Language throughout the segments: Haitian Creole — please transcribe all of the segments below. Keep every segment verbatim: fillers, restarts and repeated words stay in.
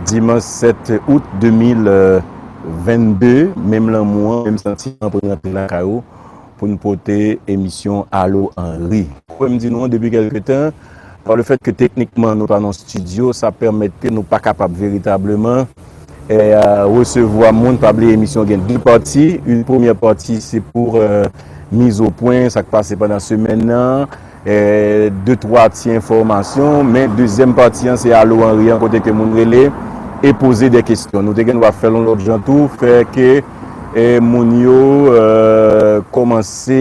Dimanch sèt out de mil vennde, menm lanmou an, menm santiman pou n rantre lakay ou, pou n pote emisyon Alo Anri. Kòm m di nou an, depi kèlke tan, pa le fèt ke teknikman nou pa nan estidyo, sa pèmèt ke nou pa kapab veritableman eh, resevwa moun. Pa bliye emisyon gen de pati. Yon premyè pati se pou eh, miz o pwen, sa k pase pandan semèn nan, eh, de twa ti enfòmasyon, men dezyèm pati an se Alo Anri an, kote ke moun rele e poze de kesyon. Nou te gen dwa fè l yon lòt jan tou, fè ke eh, moun yo eh, kòmanse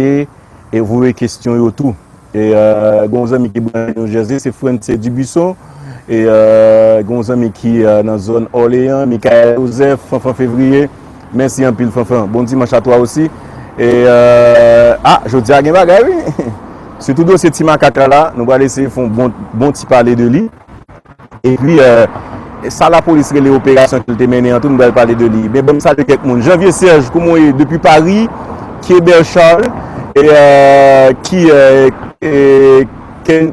e voye kesyon yo tou. E euh, gen yon zanmi ki branche New Jersey, se Frantse Dubuisson. E euh, gen yon zanmi ki euh, nan zòn Orléans, Michael Joseph, Fanfan Fevriye. Mèsi anpil Fanfan. Bon dimanch a twa osi. E euh, ah, jodi a gen bagay wi. Sitou dosye ti makak la, la, nou pral eseye fè yon bon, bon ti pale de li. Epi, eh, sa lapolis rele operasyon ke l te mennen an tou, nou pral pale de li. Men ban m salye kèk moun. Janvier Serge, kouman w ye? Depi Paris, Kieber Charles, e, eh, ki, eh, eh, Ken,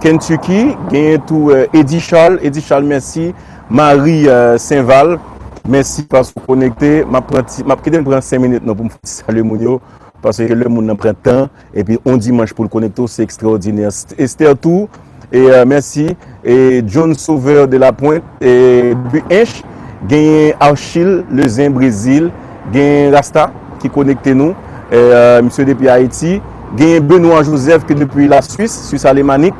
Kentucky, genyen tou eh, Eddy Charles, Eddy Charles, mèsi. Marie eh, Saint-Val, mèsi paske w konekte. M ap pran ti, m ap kite m pran senk minit non pou m fè ti salye moun yo. Paske lè moun nan pran tan, epi on dimanch pou l konekte w, se ekstraòdinè. Esther tou, e euh, mèsi. E John Sauveur de la Pointe, e depi Ench, genyen Achille Lezen Brezil, genyen Rasta ki konekte nou, e euh, misye depi Ayiti, genyen Benoît Joseph ki depi la Swis, Swis alemanik,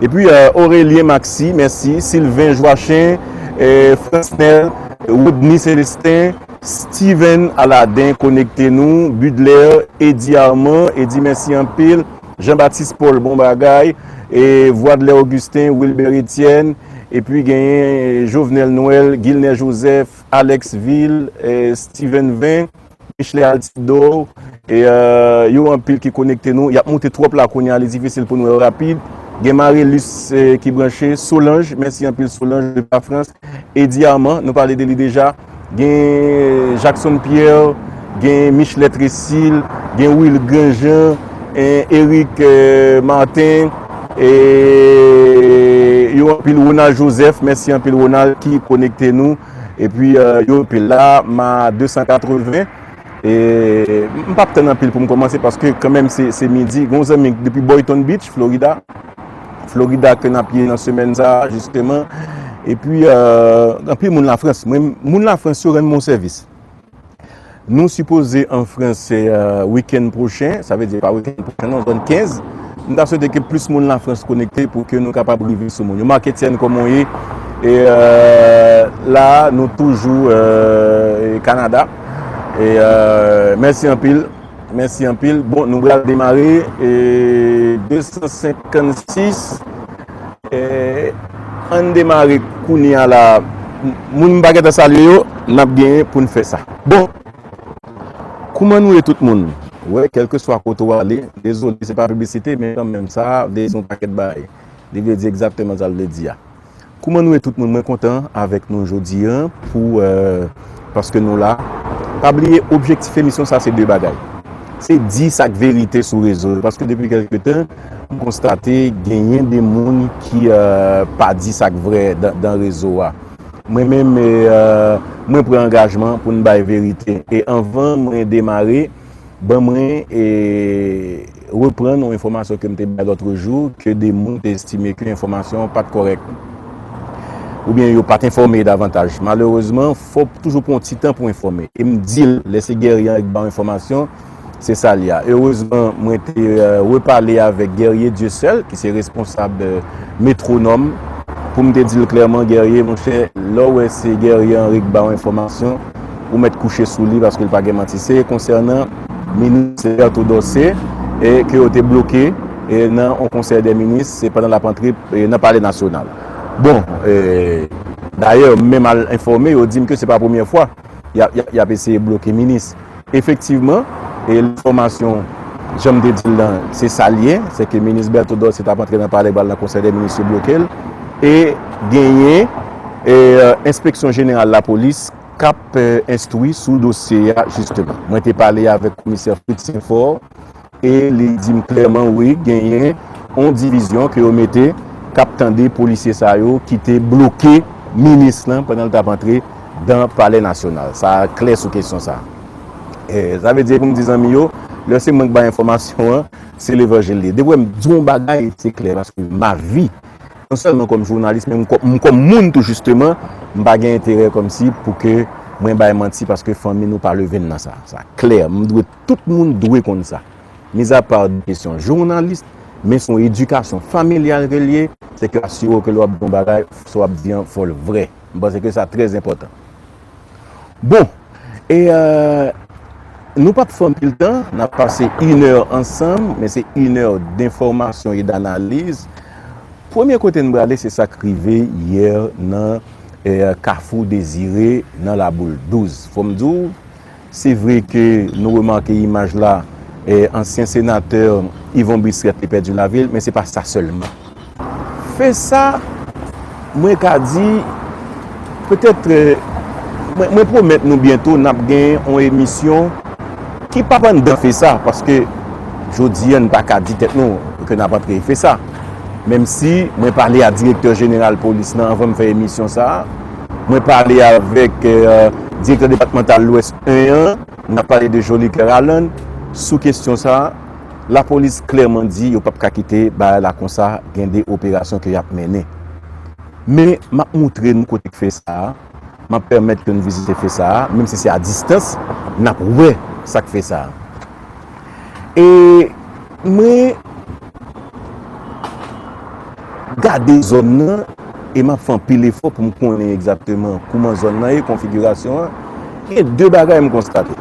epi euh, Aurélien Maxi, mèsi, Sylvain Joachin, e Fransnel, Rodney Célestin, Steven Aladen konekte nou, Budler, Eddy Armand, Eddy mèsi anpil, Jean Baptiste Paul bon bagay, e Voidler Augustin, Wilbert Etienne, epi genyen Jovenel Noël, Gilner Joseph, Alex Ville, e Steven Vin, Michelet Altidor, e euh, yo anpil ki konekte nou, y ap moute twòp la kounye a, li difisil pou nou wè rapid, gen Marilus eh, ki branche, Solange, mèsi anpil Solange de la Frans, Eddy Armand, nou pale de li deja. Gen Jackson Pierre, gen Michelet Tresil, gen Will Grandjean, eh, Eric eh, Martin, e yo anpil Ronald Joseph, mèsi anpil Ronald ki konekte nou. Epi eh, yo anpil la, ma de san katreven. E m p ap tann anpil pou m kòmanse paske kanmenm se, se midi. Gen yon zanmi depi Boynton Beach, Florida. Florida ke n ap ye nan semèn sa a, jisteman. Epi, euh, anpil moun Lafrans. Mwen, moun Lafrans yo rann mwen yon sèvis. Nou sipoze an Frans euh, wikenn pwochen, sa vle di pa wikenn pwochen non, zòn kenz. M ta swete ke plis moun Lafrans konekte pou ke nou kapab rive sou moun yo. Marc Etienne, kòman w ye? E euh, la, nou toujou euh, Kanada. E euh, mèsi anpil. Mèsi anpil. Bon, nou pral demare. E de san senkannsis. E ann demare kounye a la. Moun m pa gentan salye yo, n ap genyen pou n fè sa. Bon, kouman nou ye tout moun? Wè, kèlkeswa kote w ale, dezole, se pa piblisite, men kanmenm sa vle di yon pakèt bagay. Li vle di egzakteman sa l vle di a. Kouman nou ye tout moun? Mwen kontan avèk nou jodi a pou euh, paske nou la. Pa bliye objektif emisyon sa se de bagay. Se di sa k verite sou rezo yo. Paske depi kèlke tan, m konstate genyen de moun ki euh, pa di sa k vrè dan, dan rezo a. Mwen menm, euh, mwen pran angajman pou n bay verite. E anvan mwen demare, ban mwen e reprann yon enfòmasyon ke m te bay lòtrejou, ke de moun te estime ke enfòmasyon an pa t kòrèk. Oubyen yo pa t enfòme davantaj. Malerezman, fò w toujou pran yon ti tan pou enfòme. E m di l, lè se Guerrier ki ba w enfòmasyon, se sa l ye a. Erezman, mwen te euh, repale avèk Guerrier Dieuseul, ki se responsab euh, Métronome, pou m te di l klèman, Guerrier, monchè, lè w wè se Guerrier Henry ki ba w enfòmasyon, ou mèt kouche sou li paske l pa gen manti. Se konsènan minis Berto Dorcé e ke yo te bloke e nan yon konsèy dè minis, se pandan l ap antre e nan Palè Nasyonal. Bon, e, dayè, m menm al enfòme, yo di m ke se pa premyè fwa y ap, y ap, y ap eseye bloke minis. Efektivman, e enfòmasyon, jan m te di l lan, se sa l ye, se ke minis Berto Dorcé t ap antre nan palè, pral nan konsèy dè minis, yo bloke l. E genyen e, enspeksyon jeneral lapolis k ap e, enstwi sou dosye a, jisteman. Mwen te pale avèk komisè Fritz Saint-Fort e li di m klèman, wi, genyen yon divizyon ke yo mete k ap tande polisye sa yo ki te bloke minis lan pandan l t ap antre dan Palè Nasyonal. Sa klè sou kesyon sa. E, sa vle di, pou m di zanmi yo, lè se mwen k bay enfòmasyon an, se levanjil li ye. Depi w wè m di yon bagay, se klè, paske m avi, non sèlman kòm jounalis, men m kò-, m kòm moun tou, jisteman, m pa gen enterè kòmsi pou ke mwen bay manti, paske fanmi nou pa leve n nan sa. Sa klè, m dwe, tout moun dwe konn sa. Mizapa de kesyon jounalis, men se yon edikasyon familyal ke l ye, se ke asire w ke lè w ap di yon bagay, sa w ap di an, fò l vrè. M panse ke sa trè enpòtan. Bon, e, euh, nou p ap fè anpil tan, n ap pase inè ansanm, men se inè denfòmasyon e danaliz. Premye kote n prale, se sa k rive yè nan, eh, Kafou Dezire, nan Laboul douz. Fò m di w, se vre ke nou remake imaj la, eh, ansyen senatè Yvon Bristrèt te pèdi lavi l, men se pa sa sèlman. Fè sa, mwen ka di, petèt, eh, mwen, mwen pwomèt nou byento n ap gen yon emisyon ki p ap anndan fè sa, paske jodi a n pa ka di tèt nou ke n ap antre fè sa. Menm si mwen pale a direktè jeneral polis lan anvan m fè emisyon sa a, mwen pale avèk, eh, direktè depatmantal Lwès en an, n ap pale de Jolicoeur Island sou kesyon sa a. Lapolis klèman di yo p ap ka kite bagay la konsa, gen de operasyon ke y ap mennen. Men m ap moutre nou kote k fè sa a, m ap pèmèt ke n vizite fè sa a, menm si se a distans, n ap wè sa k fè sa a. E mwen gade zòn nan, e m ap fè anpil efò pou m konnen egzakteman kouman zòn nan ye, konfigirasyon an. Gen de bagay m konstate.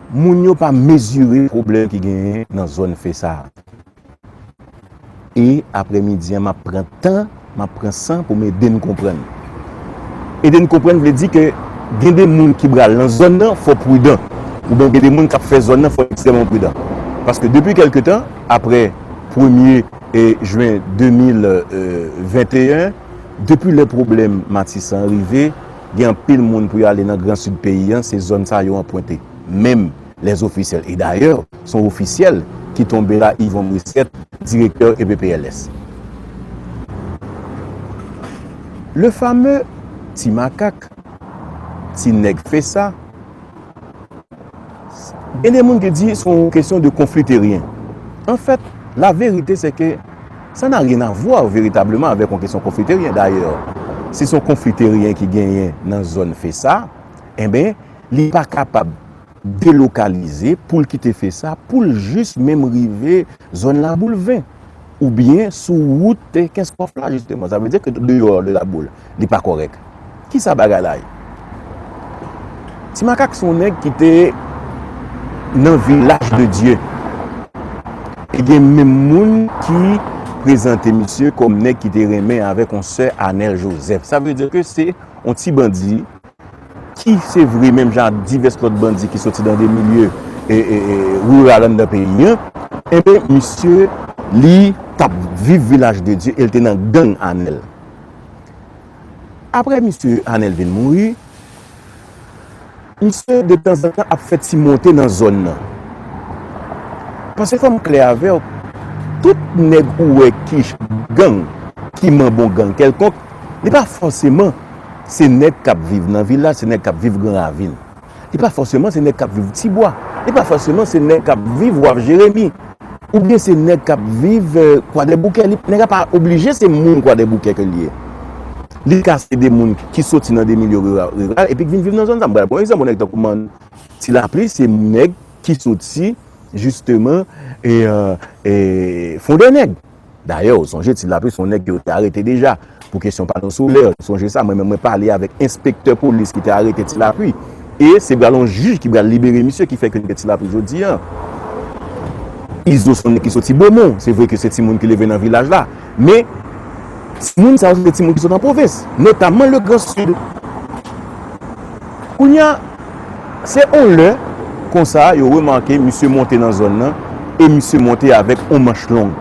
Moun yo pa mezire pwoblèm ki genyen nan zòn fè sa a. E aprèmidi an, m ap pran tan, m ap pran san pou m ede n konprann. Ede n konprann vle di ke gen de moun ki pral nan zòn nan, fò pridan. Oubyen gen de moun k ap fè zòn nan, fò ekstrèmman pridan. Paske depi kèlke tan, aprè premye, eh, jen de mil venteyen, depi lè pwoblèm Matisan an rive, gen anpil moun pou y ale nan Gran Sid peyi an, se zòn sa yo anprente. Menm lèzofisyèl. E dayè, se yon ofisyèl ki tonbe la, Yvon Bristrèt, direktè E P P L S. Le fameux ti makak, ti nèg fè sa, gen de moun ki di se yon kesyon de konfliteryen. Anfèt, la vérité, c'est que ça n'a rien à voir véritablement avec yon kesyon konfliteryen. Dayè, si se yon konfliteryen ki genyen nan zòn fè sa, enben, li pa kapab delokalize pou l kite fè sa, pou l jis menm rive zòn Laboul ven, oubyen sou wout Kenskòf la, jisteman. Sa vle di ke deyò de Laboul, li pa kòrèk. Kisa bagay la ye? Ti Makak se yon nèg ki te nan Vilaj de Dye. E gen menm moun ki prezante misye kòm nèg ki te renmen avèk yon sè Anèl Jozèf. Sa vle di ke se yon ti bandi ki se vre menm jan ak divès lòt bandi ki soti nan de milye, e, e, e, riral anndan peyi an, enben, misye, li t ap viv Vilaj de Dye e l te nan gang Anèl. Apre misye Anèl vin mouri, misye detanzantan ap fè ti monte nan zòn nan. Paske fò m klè avè w, tout nèg ou wè ki gang, ki manb yon gang kèlkonk, li pa fòseman se nèg k ap viv nan vilaj, se nèg k ap viv Gran Ravin. Li pa fòseman se nèg k ap viv Tibwa. Li pa fòseman se nèg k ap viv Waf Jeremi. Oubyen se nèg k ap viv, eh, Kwadèboukè. Li, nèg la pa oblije se moun Kwadèboukè ke l ye. Li ka se de moun ki soti nan de milye riral, riral epi k vin viv nan zòn sa. M pral pran yon egzanp, yon nèg tankou Man Ti Lapli, se nèg ki soti, jisteman, e, e, e, Fondènèg. Dayè, ou sonje Ti Lapli se yon nèg ke yo te arete deja pou kesyon pano solè. Ou sonje sa, mwen menm mwen pale avèk enspektè polis ki te arete Ti Lapli. E se pral yon jij ki pral libere misye ki fè ke n gen Ti Lapli jodi a. Izo se yon nèg ki soti Bomon. Se vre ke se timoun ki leve nan vilaj la. Men, timoun sa yo se timoun ki sot an pwovens, notamman le Gran Sid. Kounye a, se yon lè, konsa, yo remake misye monte nan zòn nan, e misye monte avèk yon manch long.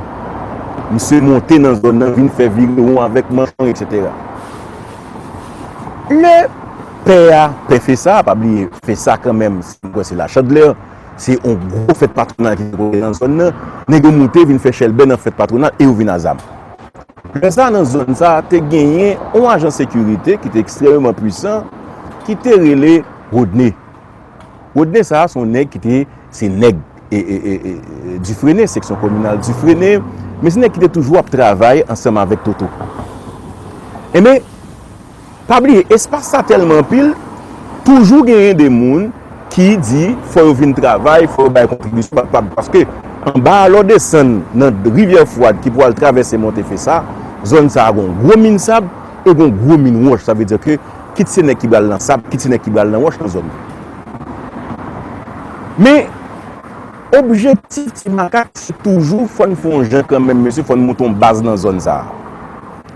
Misye monte nan zòn nan, vin fè virewon avèk manch long, etsetera. Lè pè a, pè Fesa, pa bliye, Fesa kanmenm, se, mwen kwè se Lachandelè, se yon gwo fèt patwonal ki te kote nan zòn nan, nèg yo monte, vin fè chèlbè nan fèt patwonal, e yo vin a zam. Lè sa a, nan zòn sa a, te genyen yon ajan sekirite ki te ekstrèmeman pwisan, ki te rele Rodney. Rodney sa a, se yon nèg ki te, se nèg e, e, e, e, Dufresne, seksyon kominal Dufresne, men se nèg ki te toujou ap travay ansanm avèk Toto. Enben, pa bliye, espas sa tèlman anpil, toujou genyen de moun ki di fò yo vin travay, fò yo bay kontribisyon, pa, pa, paske anba a, lè w desann nan rivyè Fwad ki pou al travèse monte Fesa, zòn sa a gon gwo min sab e gon gwo min wòch. Sa vle di ke kit se nèg ki pral nan sab, kit se nèg ki pral nan wòch nan zòn nan. Men, objektif Ti Makak, se toujou fò n fè yon jan kanmenm, mesye, fò n monte yon baz nan zòn sa a.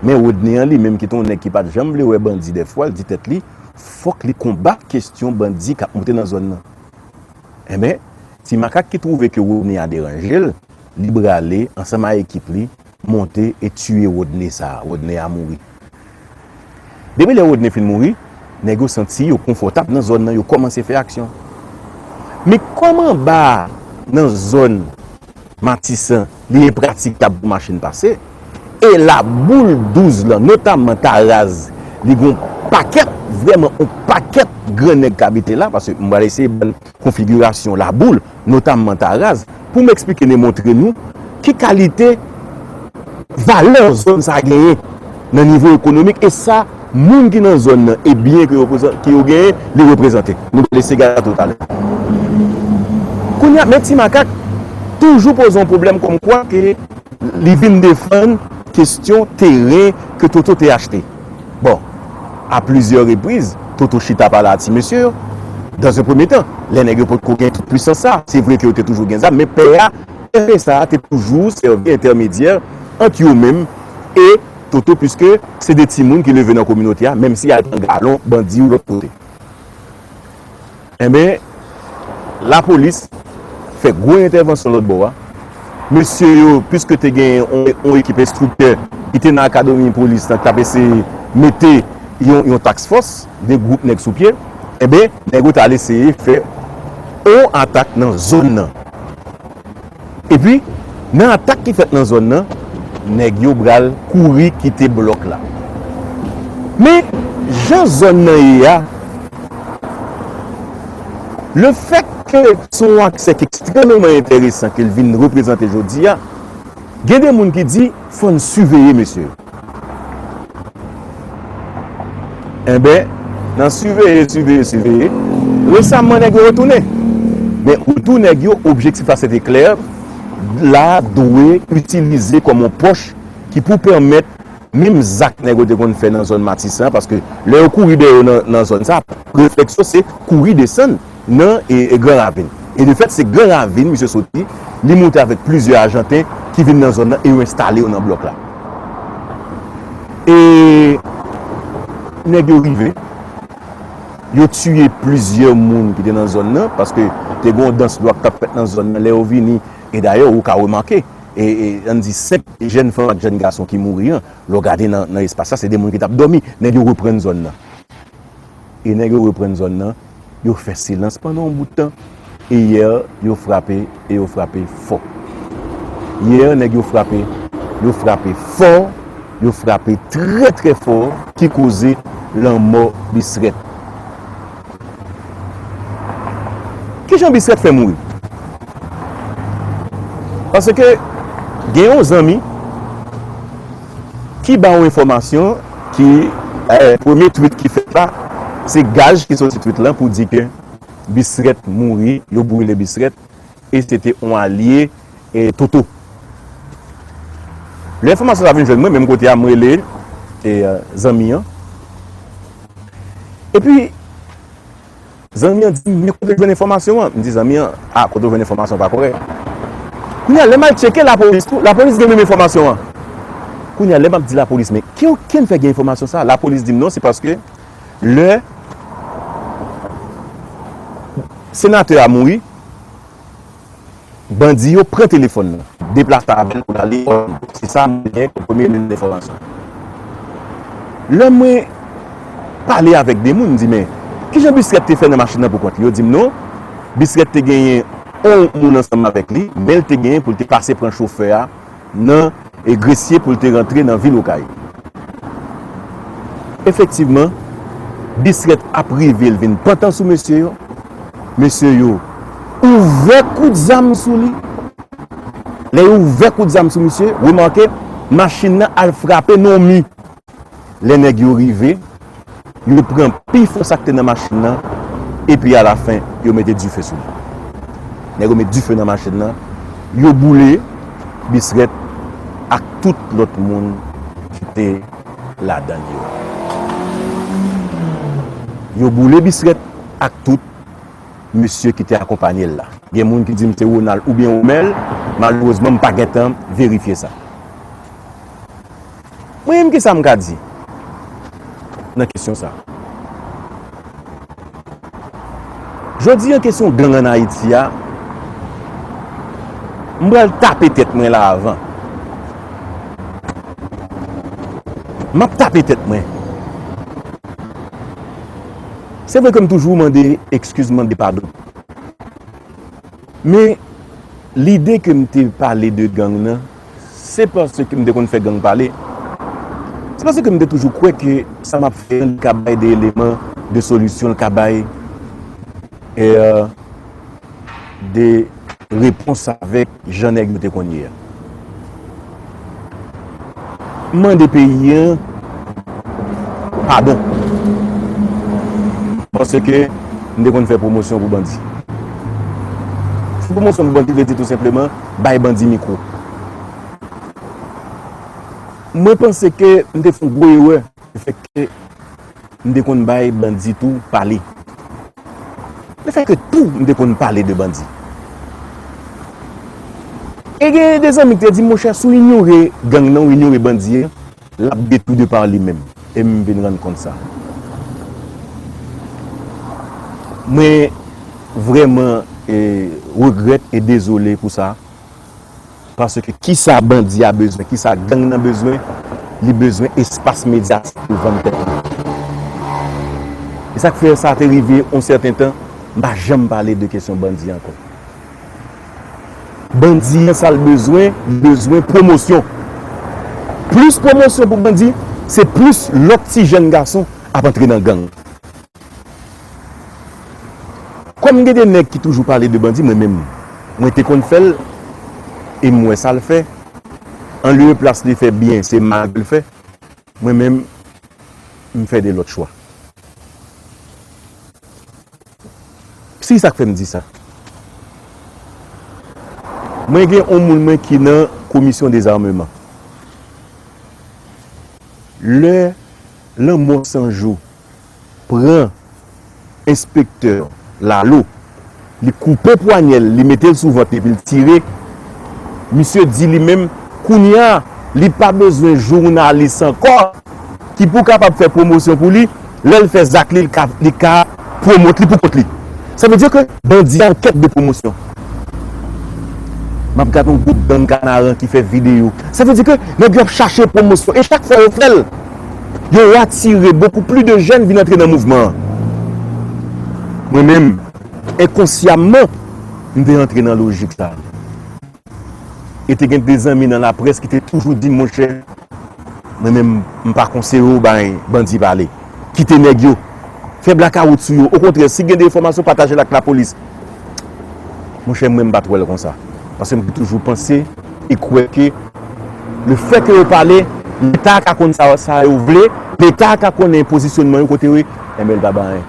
Men Rodney an li menm, ki te yon nèg ki pa t janm vle wè bandi dèfwa, l di tèt li, fòk li konbat kesyon bandi k ap monte nan zòn nan. Enben, Ti Makak ki twouve ke Rodney a deranje l, li prale ansanm a ekip li, monte e tiye Rodney sa a. Rodney a mouri. Depi lè Rodney fin mouri, nèg yo santi yo konfòtab nan zòn nan, yo kòmanse fè aksyon. Men kòm anba a, nan zòn Matisan, li enpratikab pou machin pase, e laboul douz lan, notamman Taraz, li gon pakèt, vrèman yon pakèt gran nèg k abite la, paske m pral eseye ban n konfigirasyon laboul, notamman Taraz, pou m eksplike n e montre nou ki kalite valè zòn sa a genyen nan nivo ekonomik, e sa moun ki nan zòn nan e byen ke yo prezan-, ke yo genyen, li reprezante. Nou pral eseye gade sa toutalè. Kounye a, men Ti Makak toujou poze yon pwoblèm kòmkwa ke li vin defann kesyon teren ke Toto te achte. Bon, a plizyè repriz, Toto chita pale a ti mesye yo. Dans un premier temps, lè nèg yo potko gen tout pwisans sa, se vre ke yo te toujou gen zam, men pè a, pè sa a te toujou sèvi entèmedyè ant yo menm e Toto, piske se de timoun ki leve nan kominote a, menm si y al pran galon bandi yo lòt kote. Enben, lapolis fè gwo entèvansyon lòt bò a. Mesye yo, piske te gen yon, yon ekip enstriktè ki te nan akademi polis lan, k t ap eseye mete yon, yon task force, de gwoup nèg sou pye, enben, nèg yo t al eseye fè yon atak nan zòn nan. Epi, nan atak ki fèt nan zòn nan, nèg yo pral kouri kite blòk la. Men, jan zòn nan ye a, lefètke se yon aksè ki ekstrèmeman enteresan ke l vin reprezante jodi a, gen de moun ki di, fò n siveye mesye yo. Enben, nan siveye, siveye, siveye, resaman nèg yo retounen. Men retou nèg yo, objektif la se te klè, la dwe itilize kòm yon pòch ki pou pèmèt menm zak nèg yo te konn fè nan zòn Matisan, paske lè yo kouri dèyè yo nan, nan zòn sa, reflèks yo se kouri desann nan, e, e Gran Ravin. E de fèt, se Gran Ravin misye soti, li monte avèk plizyè Ajanten ki vin nan zòn nan e yo enstale yo nan blòk la. E nèg yo rive, yo tiye plizyè moun ki te nan zòn nan, paske te gen yon dans dwa k t ap fèt nan zòn nan lè yo vini. E dayè, ou ka remake, e, e, ann di senk jèn fanm ak jèn gason ki mouri an, lè w gade nan, nan espas la, se de moun ki t ap dòmi. Nèg yo reprann zòn nan. E nèg yo reprann zòn nan, yo fè silans pandan yon bout tan. E yè, yo frape, e yo frape fò. Yè, nèg yo frape, yo frape fò, yo frape trè, trè fò, ki koze lanmò Bisrèt. Kijan Bisrèt fè mouri? Paske gen yon zanmi ki ba yon enfòmasyon ki, eh, premye tweet ki fèt la, se Gaj ki soti tweet lan pou di ke Bisrèt mouri, yo brile Bisrèt, e se te yon alye, eh, Toto. Lè enfòmasyon sa vin jwenn mwen, menm kote a, m rele, eh, zanmi an. Epi, zanmi an di m, men kote w jwenn enfòmasyon an? M di zanmi an, a, kote w jwenn enfòmasyon an pa kòrèk. Kounye a, lè m al tcheke lapolis tou, lapolis gen menm enfòmasyon an. Kounye a, lè m ap di lapolis, men ki, ki fè gen enfòmasyon sa? Lapolis di m non, se paske lè senatè a mouri, bandi yo pran telefòn nan, deplase avè l pou l ale Òdbo. Se sa mwen gen kòm premye eleman enfòmasyon. Lè mwen pale avèk de moun, m di, men, kijan Bisrèt te fè nan machin nan pou kont li? Yo di m non, Bisrèt te genyen yon moun ansanm avèk li, men l te genyen pou l te pase pran chofè a nan, e Gresye pou l te rantre nan vil Okay. Efektivman, Bisrèt ap rive, l vin pantan sou mesye yo. Mesye yo ouvè kout zam sou li. Lè yo ouvè kout zam sou misye, remake, machin nan al frape nan yon mi. Lè nèg yo rive, yo pran pi fò sa k te nan machin nan, epi alafen, yo mete dife sou li. Nèg yo met dife nan machin nan, yo boule Bisrèt ak tout lòt moun ki te ladan l yo. Yo boule Bisrèt ak tout mesye ki te akonpaye l la. Gen moun ki di m se Ronald oubyen Romel, malerezman, m pa gentan verifye sa. Mwen menm, kisa m ka di nan kesyon sa a? Jodi a, kesyon gang ann Ayiti a, m pral tape tèt mwen la avan. M ap tape tèt mwen. Se vre ke m toujou mande ekskiz, mande padon. Men, lide ke m te pale de gang nan, se paske m te konn fè gang pale. Se paske m te toujou kwè ke sa m ap fè a, li ka bay de eleman de solisyon, li ka bay, e, de repons avèk jan nèg yo te konn ye a. M mande peyi an padon. Paske m te konn fè pwomosyon pou bandi. Fè pwomosyon pou bandi vle di tou senpleman bay bandi mikwo. Mwen panse ke m te fè yon gwo erè, lefètke m te konn bay bandi tou pale. Lefètke tou m te konn pale de bandi. E gen de zanmi ki te di m, monchè, si w inyore gang nan, w inyore bandi an, l ap detwi de pa li menm. E m vin rann kont sa. Mwen vrèman, e, regrèt e dezole pou sa. Paske kisa bandi a bezwen, kisa gang nan bezwen, li bezwen espas medyatik pou vann tèt li. E sa k fè sa te rive yon sèten tan, m pa janm pale de kesyon bandi ankò. Bandi an, sa l bezwen, li bezwen pwomosyon. Plis pwomosyon pou bandi, se plis lòt ti jèn gason ap antre nan gang. Kòm gen de nèg ki toujou pale de bandi, mwen menm, mwen te konn fè l, e m wè sa l fè. Anlye plas li fè byen, se mal ke l fè. Mwen menm, m fè de lòt chwa. Si sa k fè m di sa. Mwen gen yon moun mwen ki nan komisyon dezameman. Lè Lanmò San Jou pran enspektè Lalo, li koupe pwanyè l, li mete l sou vant li epi l tire. Misye di li menm, kounye a, li pa bezwen jounalis ankò ki pou kapab fè pwomosyon pou li. Lè l fè zak li, li ka, li ka pwomot li pou kont li. Sa vle di ke bandi a an kèt de pwomosyon. M ap gade yon gwoup gang Kanaran ki fè videyo. Sa vle di ke nèg yo ap chache pwomosyon. E chak fwa yo fè l, yo atire beaucoup plus de jeunes vin antre nan mouvman an. Mwen menm, enkonsyamman, m te antre nan lojik sa a. E te gen de zanmi nan laprès ki te toujou di m, monchè, mwen menm, m pa konseye w bay bandi pale. Kite nèg yo. Fè blakawout sou yo. Okontrè, si gen de enfòmasyon, pataje l ak lapolis. Monchè, mwen, m pa t wè l konsa. Paske m te toujou panse e kwè ke lefètke yo pale, Leta ka konn sa, sa yo vle, Leta ka konnen pozisyonman yo kote yo ye, enben l pa bay anyen.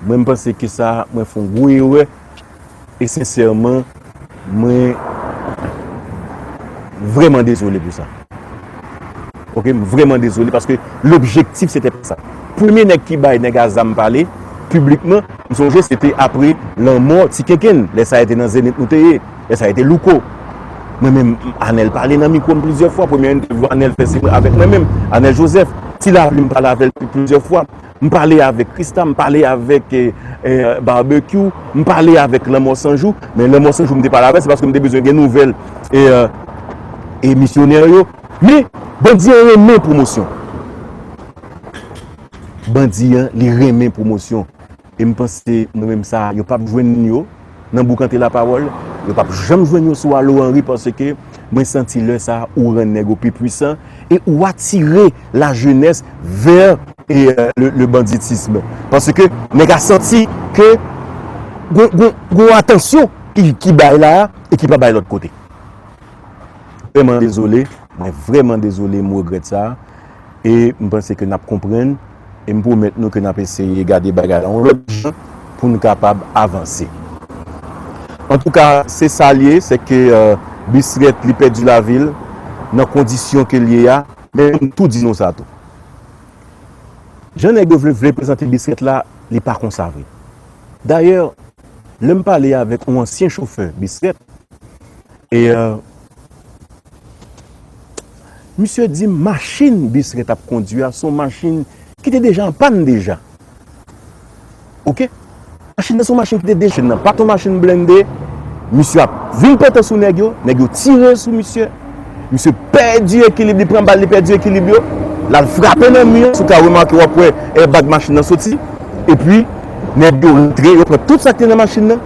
Mwen, m panse ke sa, mwen fè yon gwo erè. E sensèman, mwen vrèman dezole pou sa. Oke, m vrèman dezole paske lobjektif se te pa sa. Premye nèg ki bay nèg a zam pale piblikman, m sonje se te apre lanmò Ti Kenken, lè sa a te nan Zenith nou te ye, lè sa a te Louko. Mwen menm, Anèl pale nan mikwo m plizyè fwa, premyè entèvyou Anèl fè se avèk mwen menm, Anèl Joseph. Ti Lapli m pale avè l plizyè fwa. M pale avèk Christa, m pale avèk, eh, eh, Barbecue, m pale avèk Lanmò San Jou, men Lanmò San Jou m te pale avè l, se paske m te bezwen gen nouvèl, eh, eh, misyonè yo. Men, bandi an renmen pwomosyon. Bandi an, li renmen pwomosyon. E m panse, mwen menm sa, yo p ap jwenn yo nan boukante lapawòl, yo p ap janm jwenn yo sou Alo Henry, paske Mwen santi lè sa a, ou rann nèg yo pi pwisan e ou atire lajenès vè e, euh, le, le banditisme. Paske nèg a santi ke gon, gon, gon atansyon ki, ki bay la a e ki pa bay lòt kote. Vrèman dezole, mwen vrèman dezole, m regrèt sa. E m panse ke n ap konprann, e m pwomèt nou ke n ap eseye gade bagay la yon lòt jan pou n kapab avanse. Antouka, se sa l ye, se ke, euh, Bisrèt, li pèdi lavi l nan kondisyon ke l ye a, men m tou di nou sa tou. Jan nèg yo vle, vle prezante Bisrèt la, li pa konsa vre. Dayè, lè m pale avèk yon ansyen chofè Bisrèt, e, euh, misye di m machin Bisrèt ap kondui a, se yon machin ki te deja an pàn deja. Oke? Machin nan se yon machin ki te deja, machin nan pa t yon machin blende. Misye ap vin pete sou nèg yo, nèg yo tire sou misye. Misye pèdi ekilib, li pran bal, li pèdi ekilib yo. L al frape nan mi an, si w ka remake, w ap wè airbag machin nan soti. Epi, nèg yo rantre, yo pran tout sa k te nan machin nan.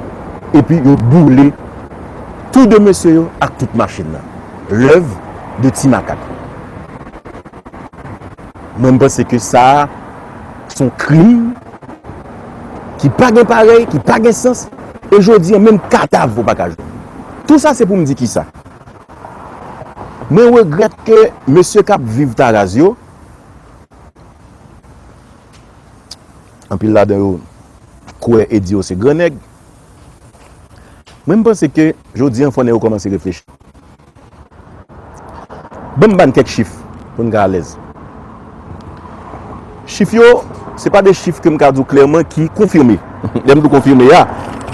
Epi, yo boule tou de mesye yo ak tout machin nan. Lèv de ti makak. Mwen, m panse ke sa a, se yon krim ki pa gen parèy, ki pa gen sans. E jodi a, menm kadav ou pa ka jwenn. Tou sa, se pou m di kisa. Mwen regrèt ke mesye k ap viv Taraz yo, anpil ladan yo kwè e di yo se gran nèg. Mwen, m panse ke jodi a, fò nèg yo kòmanse reflechi. Ban m ba n kèk chif pou n ka alèz. Chif yo, se pa de chif ke m ka di w klèman ki konfime. Lè m di w konfime a,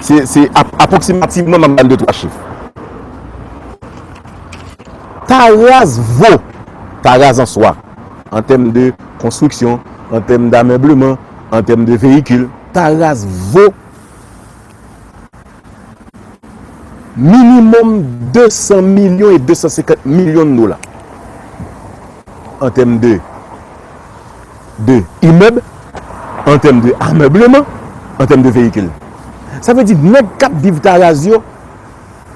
se, se ap-, apwoksimativman, m ap ba n de twa chif. Taraz vo, Taraz an swa, an tèm de konstriksyon, an tèm damebleman, an tèm de veyikil, Taraz vo minimòm de san milyon e de san senkant milyon dola. An tèm de, de imèb, an tèm de amebleman, an tèm de veyikil. Sa vle di, nèg k ap viv Taraz yo,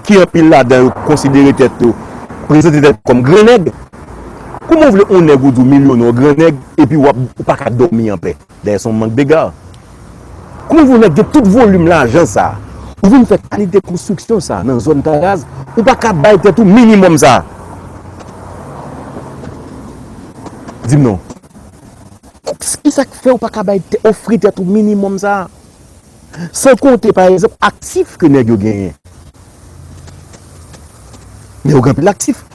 ki anpil ladan yo konsidere tèt yo, prezante tèt yo kòm gran nèg. Kouman w vle yon nèg ou di w milyonè, yon gran nèg, epi w ap, ou pa ka dòmi anpè? Dayè, se yon mank dega. Kouman w vle yon nèg gen tout volim lajan sa a, ou vin fè kalite konstriksyon sa a nan zòn Taraz, ou pa ka bay tèt ou minimòm sa a? Di m non. Kisa k fè ou pa ka bay tè-, ofri tèt ou minimòm sa a? San konte, pa egzanp, aktif ke nèg yo genyen. Men yo gen anpil aktif.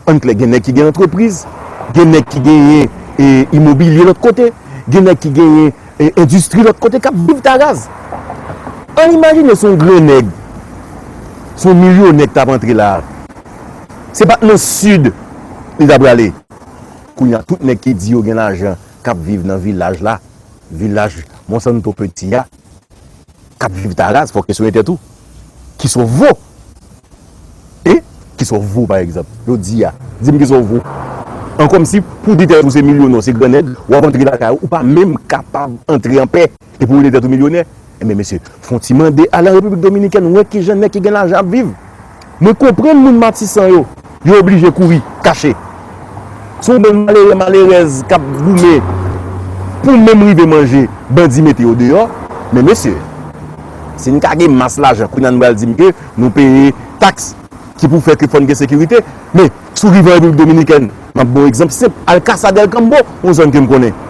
Ann klè, gen nèg ki gen antrepriz, gen nèg ki genyen, e, imobilye lòt kote, gen nèg ki genyen, e, endistri lòt kote k ap viv Taraz. Ann imajine se yon gran nèg, se yon milyonè k t ap antre la a. Se pa t nan Sid li t ap prale. Kounye a, tout nèg ki di yo gen lajan k ap viv nan vilaj la, vilaj Monsanto Petit a, k ap viv Taraz, fòk kesyonnen tèt ou. Kisa w vo? E? Kisa w vo, pa egzanp? Jodi a, di m kisa w vo. An kòmsi, pou di tèt ou se milyonè, se gran nèg, w ap antre lakay ou, ou pa menm kapab antre anpè, epi w rele tèt ou milyonè. Enben, mesye, fon ti mande al an Repiblik Dominikèn, wè kijan nèg ki gen lajan ap viv. Mwen konprann moun Matisan yo, yo oblije kouri, kache. Se yon bann malere, malerèz k ap goumen pou menm rive manje, bandi mete yo deyò. Men mesye, si n ka gen mas lajan, kounye a nou pral di m ke nou peye taks ki pou fè ke fò n gen sekirite. Men, si w rive an Repiblik Dominikèn, m ap ba w egzanp senp, al Casa del Campo, yon zòn ke m konnen.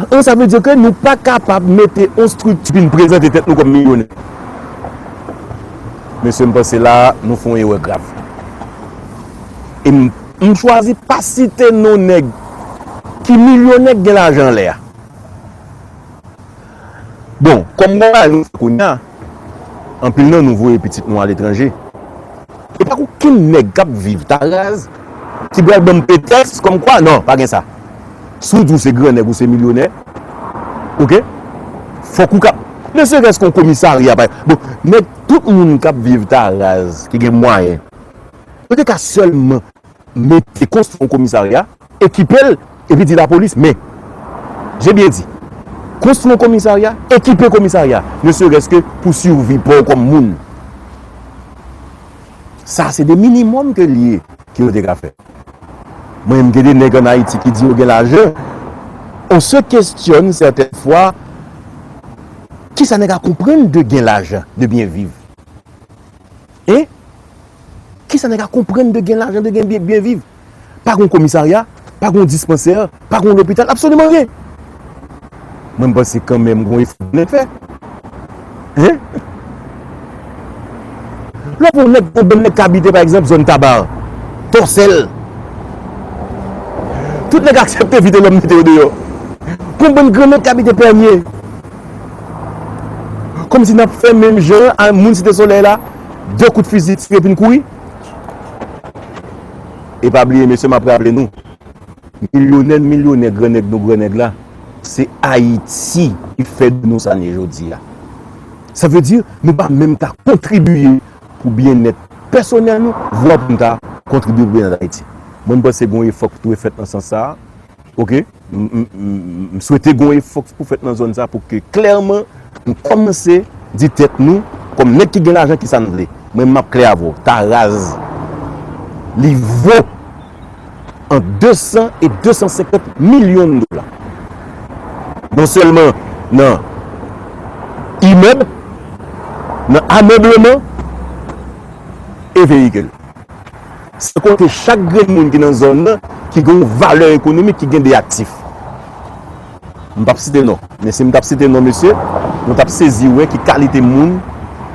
An, sa vle di ke nou pa kapab mete yon estrikti vin prezante tèt nou kòm milyonè. Mesye, m panse la a, nou fè yon erè grav. E m, m chwazi pa site non nèg ki milyonè, k gen lajan anlè a. Bon, kòm bagay nou fè kounye a, anpil nan nou voye pitit nou aletranje. E pa okenn nèg k ap viv Taraz ki pral ban m pretèks kòmkwa, non, pa gen sa. Si w di w se gran nèg, ou se milyonè, oke? Fòk ou ka, ne serait-ce qu'un komisarya, pa, bon, nèg, tout moun k ap viv Taraz, ki gen mwayen, yo te ka sèlman mete, konstwi yon komisarya, ekipe l, epi di lapolis, men, j'ai bien dit, konstwi yon komisarya, ekipe komisarya, ne serait-ce que pou sivi pa w kòm moun. Sa se de minimòm ke l ye, ke yo te ka fè. Mwen menm gen de nèg ann Ayiti ki di yo gen lajan. On se questionne certaines fois, kisa nèg la konprann de gen lajan, de byen viv? Hein? Kisa nèg la konprann de gen lajan, de gen byen, byen viv? Pa gon komisarya, pa gon dispansè, pa gon lopital, absoliman ryen. Mwen, m panse kanmenm gon efò pou nèg fè. Hein? Lè pou nèg, pou bann nèg k abite, pa egzanp, zòn Taba, Tòsèl. Tout nèg aksepte Vitelòm mete yo deyò. Pou bann gran nèg k abite Pènye. Kòmsi n ap fè menm jan a moun Site Solèy la, de kout fizi tire epi n kouri. E pa bliye, mesye, m ap raple nou, milyonè, milyonè, gran nèg nou, gran nèg la, se Ayiti ki fè de nou sa n ye jodi a. Sa vle di, nou pa menm ka kontribiye pou byennèt pèsonèl nou, vwa pou n ta kontribiye pou byennèt Ayiti. Mwen, m panse gon efò ki dwe fèt nan sans sa a. Oke? M, m, m, m swete gon efò pou fèt nan zòn sa pou ke klèman nou kòmanse di tèt nou, kòm nèg ki gen lajan, kisa n vle. Mwen, m ap klè avè w, ta raz. Li vo ant de san e de san senkant milyon dola. Non sèlman nan imèb, nan amebleman e veyikil. San konte chak grenn moun ki nan zòn nan, ki gen yon valè ekonomik, ki gen de aktif. M p ap site non, men si m t ap site non, mesye, nou t ap sezi wè ki kalite moun,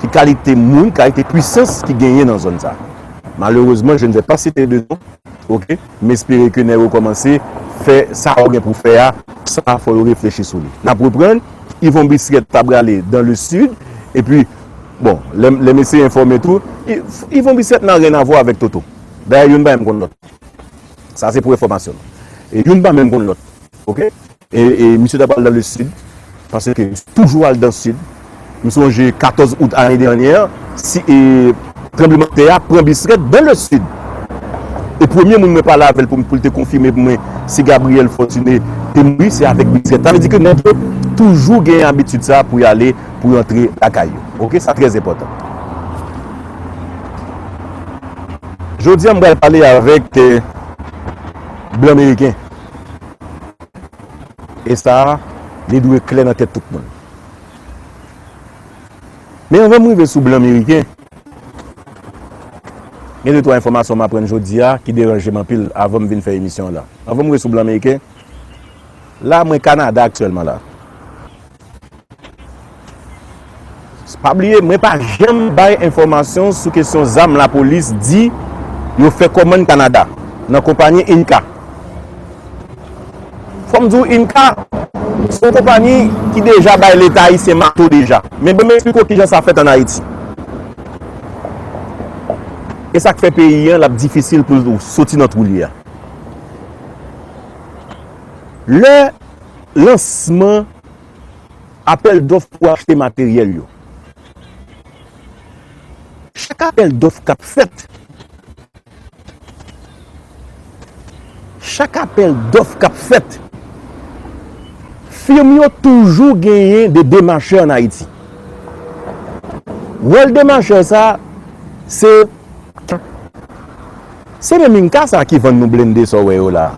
ki kalite moun, kalite pwisans ki genyen nan zòn sa. Malerezman, je ne vais pas citer de nom, oke? M espere ke nèg yo kòmanse fè sa yo gen pou fè a, sa fò yo reflechi sou li. N ap reprann, Yvon Bisrèt ta prale dans le sud, epi, bon, lè, lè m eseye enfòme tou, Y-, Yvon Bisrèt n'a rien à voir avec Toto. Dayè, youn pa menm konn lòt. Sa se pou enfòmasyon nou. E youn pa menm konn lòt. Oke? E, e misye ta pral dans le sud, paske toujou al dans sud. M sonje katòz out ane dènyè, si, e, tranblemanntè a pran Bisrèt dans le sud. E premye moun mwen pale avè l pou, pou l te konfime pou mwen si Gabriel Fortuné te mouri, se avèk Bisrèt. Sa vle di ke nèg yo toujou gen abitid sa pou y ale, pou y antre lakay yo. Oke, sa trè enpòtan. Jodi a, m pral pale avèk, eh, blan meriken. E sa, li dwe klè nan tèt tout moun. Men anvan m rive sou blan meriken, gen de twa enfòmasyon m aprann jodi a ki deranje m anpil avan m vin fè emisyon an la. Anvan m rive sou blan meriken, la, mwen Kanada aktyèlman la. Pa bliye, mwen pa janm bay enfòmasyon sou kesyon zam lapolis di yo fè kòmann Kanada nan konpayi Inca. Fò m di w, Inca se yon konpayi ki deja bay Leta ayisyen mato deja. Men ban m eksplike w kijan sa fèt ann Ayiti. E sa k fè peyi an, l ap difisil pou l soti nan twou li a. Lè lansman apèl dòf pou achte materyèl yo. Chak apèl dòf k ap fèt, chak apèl dòf k ap fèt, fim yo toujou genyen de demachè ann Ayiti. Wòl demachè sa, se, se menm Inca sa ki vann nou blende sa w wè yo la.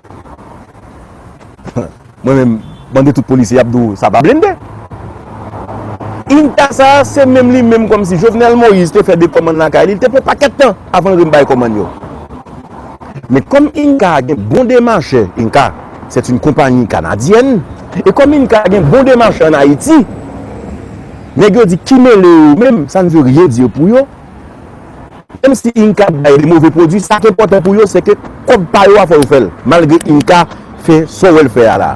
Mwen menm, mande tout polisye, y ap di w, sa pa blende. Inca sa, se menm li menm kòmsi Jovenel Moïse te fè de kòmann lakay li, li te pran pakèt tan avan l rive bay kòmann yo. Men kòm Inca gen bon demachè, Inca, c'est une compagnie canadienne, e kòm Inca gen bon demachè ann Ayiti, nèg yo di ki mele yo menm, ça ne veut rien dire pou yo. Menm si Inca ap bay de move pwodui, sa k enpòtan pou yo, se ke kòb pa yo a fò yo fè l, malgre Inca fè sa w wè l fè a la.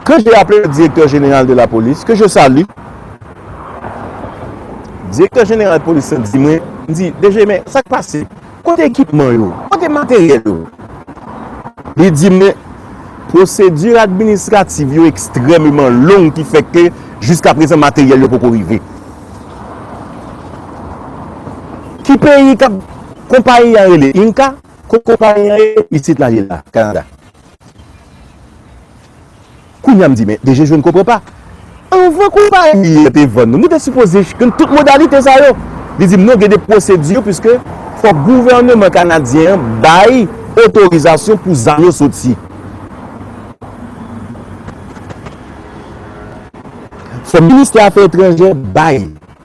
Quand j'ai appelé le directeur général de la police, que je salue, direktè jeneral polis lan di mwen, m di, D G, men sa k pase? Kote ekipman yo? Kote materyèl yo? Li di m, pwosedi administrativ yo ekstrèmeman long ki fè ke jiskaprezan materyèl yo poko rive. Ki peyi k ap, konpayi a rele Inca, kot konpayi a ye? Isit la ye la, Kanada. Kounye a m di, men D G, je ne comprends pas. Anvan konpayi a te vann nou, nou te sipoze jwenn tout modalite sa yo. Li di m non, gen de pwosedi, piske fòk gouvènman kanadyen an bay otorizasyon pou zam yo soti. Fò ministè afè etranjè bay.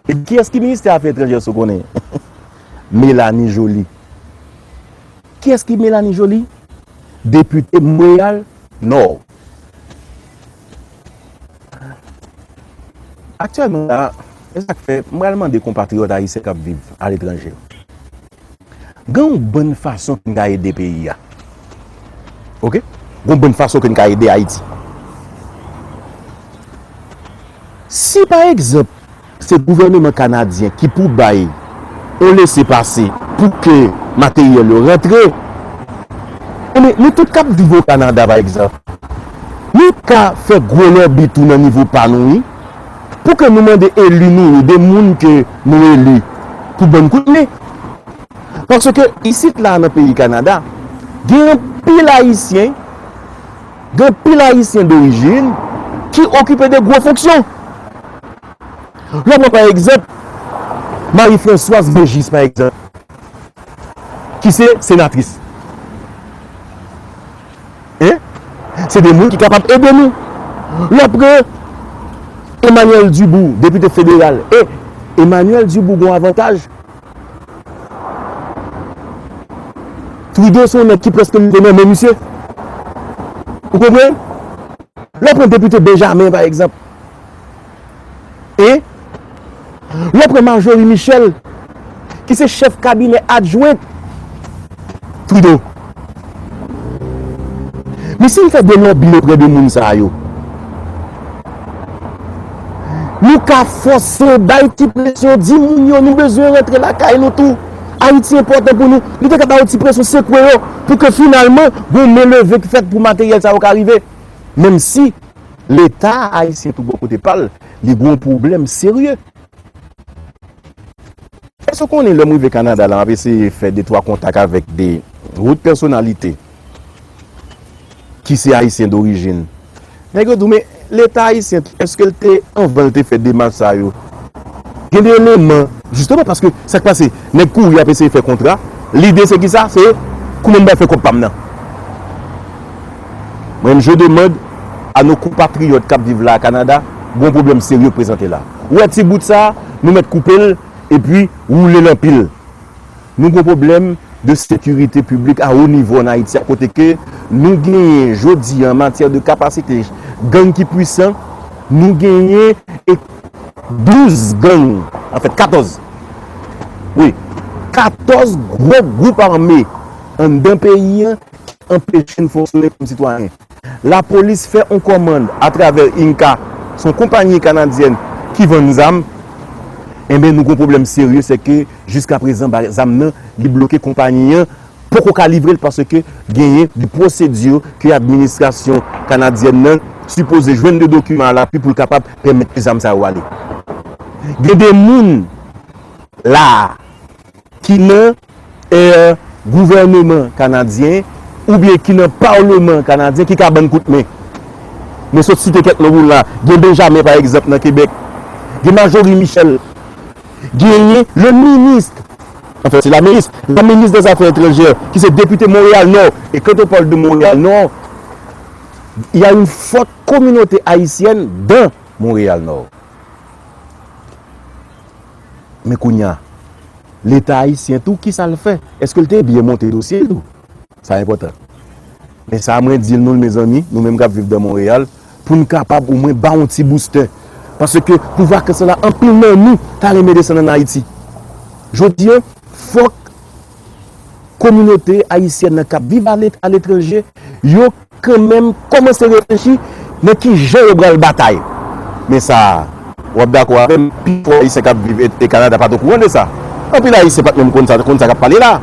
E kiyès ki ministè afè etranjè, si w konnen? Melanie Joly. Kiyès ki Melanie Joly? Depite Monreyal Nò. Aktyèlman la, e sa k fè m pral mande konpatriyòt ayisyen k ap viv aletranje. Gen yon bann fason ke n ka ede peyi a. Oke? Gen yon bann fason ke n ka ede Ayiti. Si, pa egzanp, se gouvèneman kanadyen ki pou bay yon lese pase pou ke materyèl yo rantre, enben, nou tout k ap viv o Kanada, pa egzanp, nou ka fè gwo lòbi tou nan nivo pa nou, wi, pou ke nou mande eli nou yo, de moun ke nou eli, pou ban n kout men. Paske isit la, nan peyi Kanada, gen anpil Ayisyen, gen anpil Ayisyen dorijin ki okipe de gwo fonksyon. Lè w pran, pa egzanp, Marie Françoise Baigis, pa egzanp, ki se senatris. Hein? Se de moun ki kapab ede nou. Lè w pran Emmanuel Dubourg, depite federal. E Emmanuel Dubourg gen yon avantaj. Trudeau se yon nèg ki prèske rive nan men misye. Ou konprann? Lè w pran depite Benjamin, pa egzanp. E lè w pran Marjorie Michel, ki se chèf kabinè adjwent Trudeau. Men si n fè de lòbi oprè de moun sa yo, nou ka fòse yo, bay ti presyon, di moun yo, nou bezwen rantre lakay nou tou. Ayiti enpòtan pou nou. Nou te ka ba yo ti presyon, sekwe yo, pou ke finalman, gon men leve ki fèt pou materyèl sa yo ka rive. Menm si Leta ayisyen tou bò kote pa l, li gon pwoblèm serye. Èske w konnen lè m rive Kanada la, m ap eseye fè de twa kontak avèk de wot pèsonalite ki se ayisyen dorijin. Nèg yo di w, men Leta ayisyen tou, èske l te, anvan l te fè demach sa yo? Gen de eleman, jisteman, paske sa k pase, nèg kouri ap eseye fè kontra, lide se ki sa? Se kouman m pral fè kòb pa m nan. Mwen, je demande à nos compatriotes k ap viv la a Kanada, gon pwoblèm serye k prezante la. Ou wè ti bout sa, nou mèt koupe l, epi woule l anpil. Nou gon pwoblèm de sekirite piblik a wo nivo ann Ayiti a, kote ke nou genyen jodi a, an matyè de kapasite gang ki pwisan, nou genyen e douz gang, anfèt, katòz. Wi, katòz gwo gwoup ame anndan peyi an ki anpeche n fonksyone kòm sitwayen. Lapolis fè yon kòmand atravè Inca, se yon konpayi kanadyèn ki vann zam. Enben, nou gon pwoblèm serye, se ke jiskaprezan, ba-, zam nan, li bloke, konpayi an poko ka livre l paske genyen de pwosedi ke administrasyon kanadyèn nan sipoze jwenn de dokiman a lapui pou l kapab pèmèt ke zam sa yo ale. Gen de moun la a ki nan, eh, gouvèneman kanadyen oubyen ki nan palman kanadyen ki ka ban n kout men. Men sot site kèk non pou w la. Gen Benjamin, pa egzanp, nan Kebèk. Gen Marjorie Michel. Genyen le ministre, anfèt, se la ministre, la ministre des Affaires étrangères, ki se depite Monreyal Nò. E quand on parle de Montréal Nord, il y a une forte communauté haïtienne dans Montréal Nord. Men kounye a, Leta ayisyen tou, kisa l fè? Èske l te byen monte dosye l tou? Sa enpòtan. Men sa mwen di l nou, mezanmi, nou menm k ap viv dan Monreyal, pou n kapab omwen ba yon ti booster. Paske pou vakans la, anpil nan nou ta renmen desann ann Ayiti. Jodi a, fòk kominote ayisyèn nan k ap viv ale-, aletranje, yo kanmenm kòmanse reflechi nan ki jan yo pral batay. Men sa, w ap dakò avè m, pifò Ayisyen k ap viv e, e Kanada pa t okouran de sa. Anpil Ayisyen pa t menm konn sa, konn sa k ap pale la.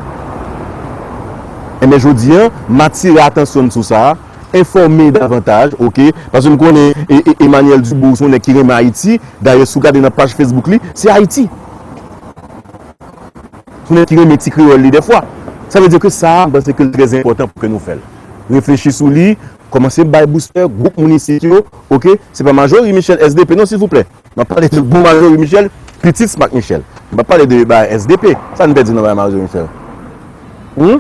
Enben, jodi a, m atire atansyon n sou sa, enfòme davantaj, oke? Paske m konnen e, e, Emmanuel Dubourg se yon nèg ki renmen Ayiti. Dayè, si w gade nan paj Facebook li, se Ayiti. Pou nèg ki renmen ti kreyòl li dèfwa. Sa vle di ke sa, m panse ke l trè enpòtan pou ke nou fè l. Reflechi sou li, Kòmanse bay boustè, gwoup moun isit yo, oke? Se pa Marjorie Michel S D P non, silvouplè. M ap pale de bon Marjorie Michel, pitit Smack Michel. M p ap pale de bay S D P. Sa n pèdi nan bay Marjorie Michel? Hmm?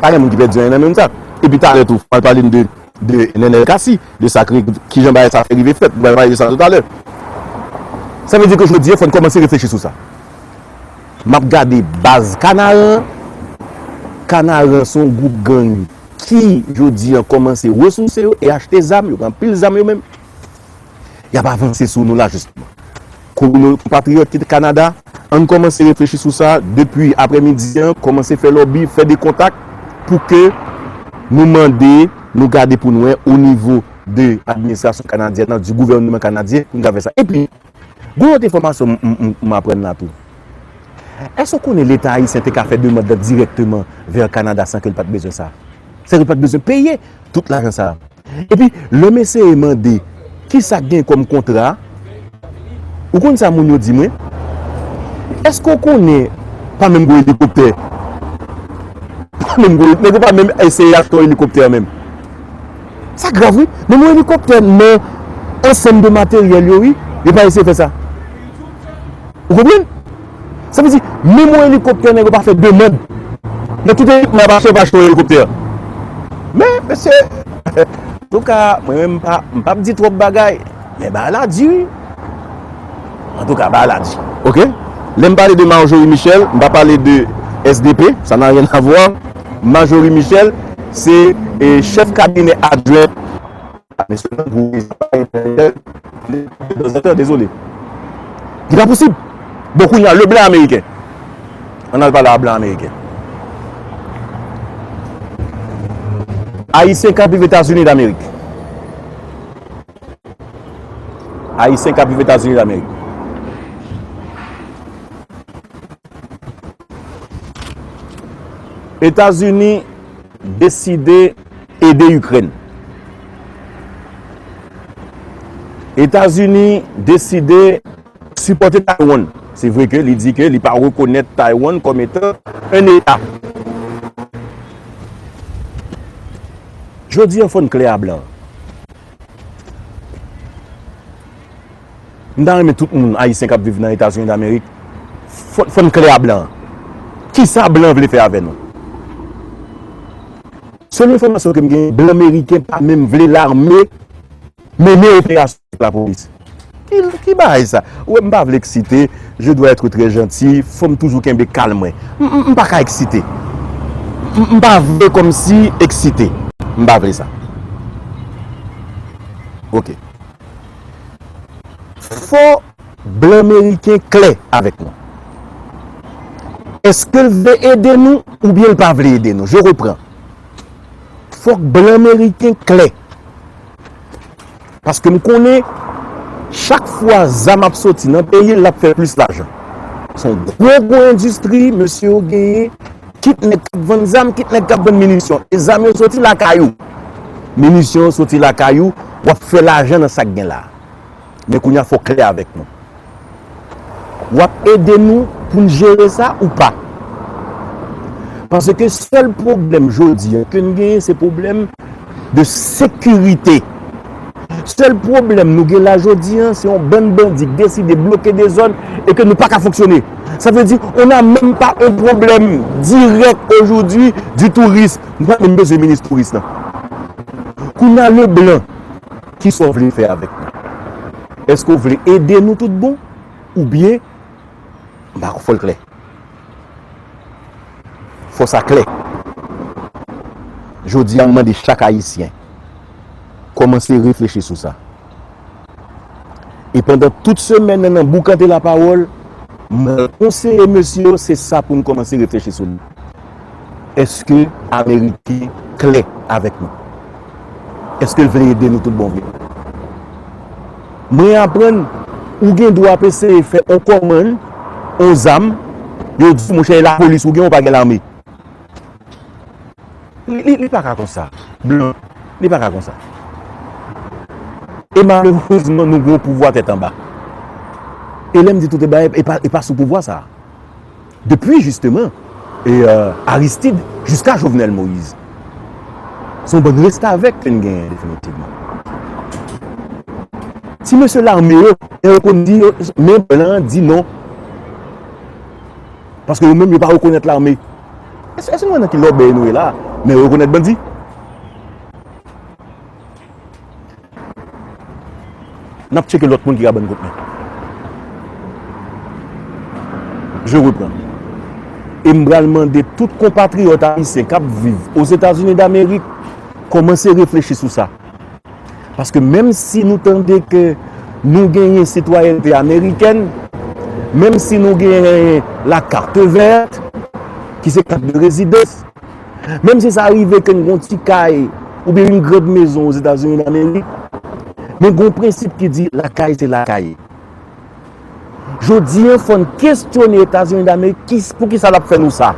Pa gen moun ki pèdi anyen nan menm sa. Epi talè tou, fò al pale n de, de Nenel Cassy, de sa ki, kijan bagay sa fè rive fèt. M pral pale de sa toutalè. Sa vle di ke jodi a, fò n kòmanse reflechi sou sa. M ap gade baz Kanaran. Kanaran se yon gwoup gang ki, jodi a, kòmanse resouse yo e achte zam. Yo gen anpil zam yo menm. Y ap avanse sou nou la, jisteman. Komino-, konpatriyòt ki te Kanada, ann kòmanse reflechi sou sa depi aprèmidi an, kòmanse fè lòbi, fè de kontak pou ke nou mande, nou gade pou n wè o nivo de administrasyon kanadyèn nan, di gouvènman kanadyen, pou n ka fè sa. Epi, gon lòt enfòmasyon m, m, m, m aprann la tou. Èske w konnen Leta ayisyen te ka fè demann nan dirèkteman vè Kanada san ke l pa t bezwen sa? San ke l pa t bezwen peye tout lajan sa a. Epi, lè m eseye mande kisa k gen kòm kontra, ou konn sa moun yo di mwen? Èske w konnen pa menm gon elikoptè? Pa menm gon, nèg yo pa menm eseye achte yon elikoptè menm. Sa grav wi. Menm yon elikoptè nan ansanm de materyèl yo wi, yo pa eseye fè sa. Ou konprann? Sa vle di, menm yon elikoptè nèg yo pa fè demann. Nan tout ekipman ap achte, yo pa achte yon elikoptè. Men, mesye, antouka, mwen menm m pa, m p ap di twòp bagay. Men bagay la di wi. Antouka, bagay la di. Oke? Lè m pale de Marjorie Michel, m pa pale de S D P, ça n'a rien à voir. Marjorie Michel, se, e, chèf kabinè adjwen a mesye Landry, dezole. Li pa posib. Bon, kounye a, le blan ameriken. Ann al pale a blan ameriken. Ayisyen k ap viv Etazini Damerik. Ayisyen k ap viv Etazini Damerik. Etazini deside ede Ikrèn. Etazini deside sipòte Taiwan. Se vre ke li di ke li pa rekonèt Taiwan kòm etan un État. Jodi a, fò n klè a blan. M ta renmen tout moun ayisyen k ap viv nan Etazini Damerik, fò, fò n klè a blan. Kisa blan vle fè avè nou? Selon enfòmasyon ke m genyen, blan meriken pa menm vle lame mennen operasyon avèk lapolis. Ki, ki bagay sa? Ou wè, m pa vle eksite, je dois être très gentil, fò m toujou kenbe kalm mwen. M, m, m pa ka eksite. M, m pa vle kòmsi eksite. M pa vle sa. Oke. Fò blan meriken klè avèk nou. Èske l vle ede nou oubyen l pa vle ede nou? Je reprends. Fòk blan meriken klè. Paske m konnen, chak fwa zam ap soti nan peyi l, l ap fè plis lajan. Se yon gwo, gwo endistri mesye yo genyen, kit nèg k ap vann zam, kit nèg k ap vann minisyon. E zam yo soti lakay ou. Minisyon yo soti lakay ou, w ap fè lajan nan sa k gen la. Men kounye a, fò w klè avèk nou. W ap ede nou pou n jere sa ou pa? Paske sèl pwoblèm jodi a ke n genyen, se pwoblèm de sekirite. Sèl pwoblèm nou gen la jodi a, se yon bann bandi k deside bloke de zòn e ke nou pa ka fonksyone. Sa vle di, on a menm pa yon pwoblèm dirèk ojodi di touris. Nou pa menm bezwen minis touris lan. Kounye a, Leblanc, kisa w vle fè avèk nou? Èske w vle ede nou tout bon? Oubyen, m pa, fò l klè. Fò sa klè. Jodi a, m mande chak Ayisyen, kòmanse reflechi sou sa. E pandan tout semèn nan, nan boukante lapawòl, m konseye mesye yo, se sa pou n kòmanse reflechi sou li. Èske Ameriken klè avèk nou? Èske l vle ede nou tout bon vre? Mwen aprann, ou gen dwa ap eseye fè on kòmann, on zam, yo di, monchè, e lapolis ou gen, ou pa gen lame. Li, li, li pa ka konsa. Blan, li pa ka konsa. E malerezman, nou gen yon pouvwa tèt anba. E lè m di tout e bagay, e pa, e pa sou pouvwa sa a. Depi, jisteman, e, euh, Aristide jiska Jovenel Moïse. Se yon bann restavèk ke n genyen definitivman. Ti mesye lame yo, e yo konn di yo, men blan an di non. Paske yo menm yo pa rekonèt lame. Èske, èske nou wè nan ki lòbèy nou ye la? Men yo rekonèt bandi. N ap tcheke lòt moun ki ka ban n kout men. Je reprends. E m pral mande tout konpatriyòt ayisyen k ap viv Ozetazini Damerik, kòmanse reflechi sou sa. Paske menm si nou tande ke nou genyen sitwayènte amerikèn, menm si nou genyen la carte verte, ki se kat de rezidans, menm si sa rive ke n gon ti kay oubyen yon grand mezon Ozetazini Damerik, men gon prensip ki di lakay se lakay. Jodi an, fò n kestyone Etazini Damerik, ki, poukisa l ap fè nou sa?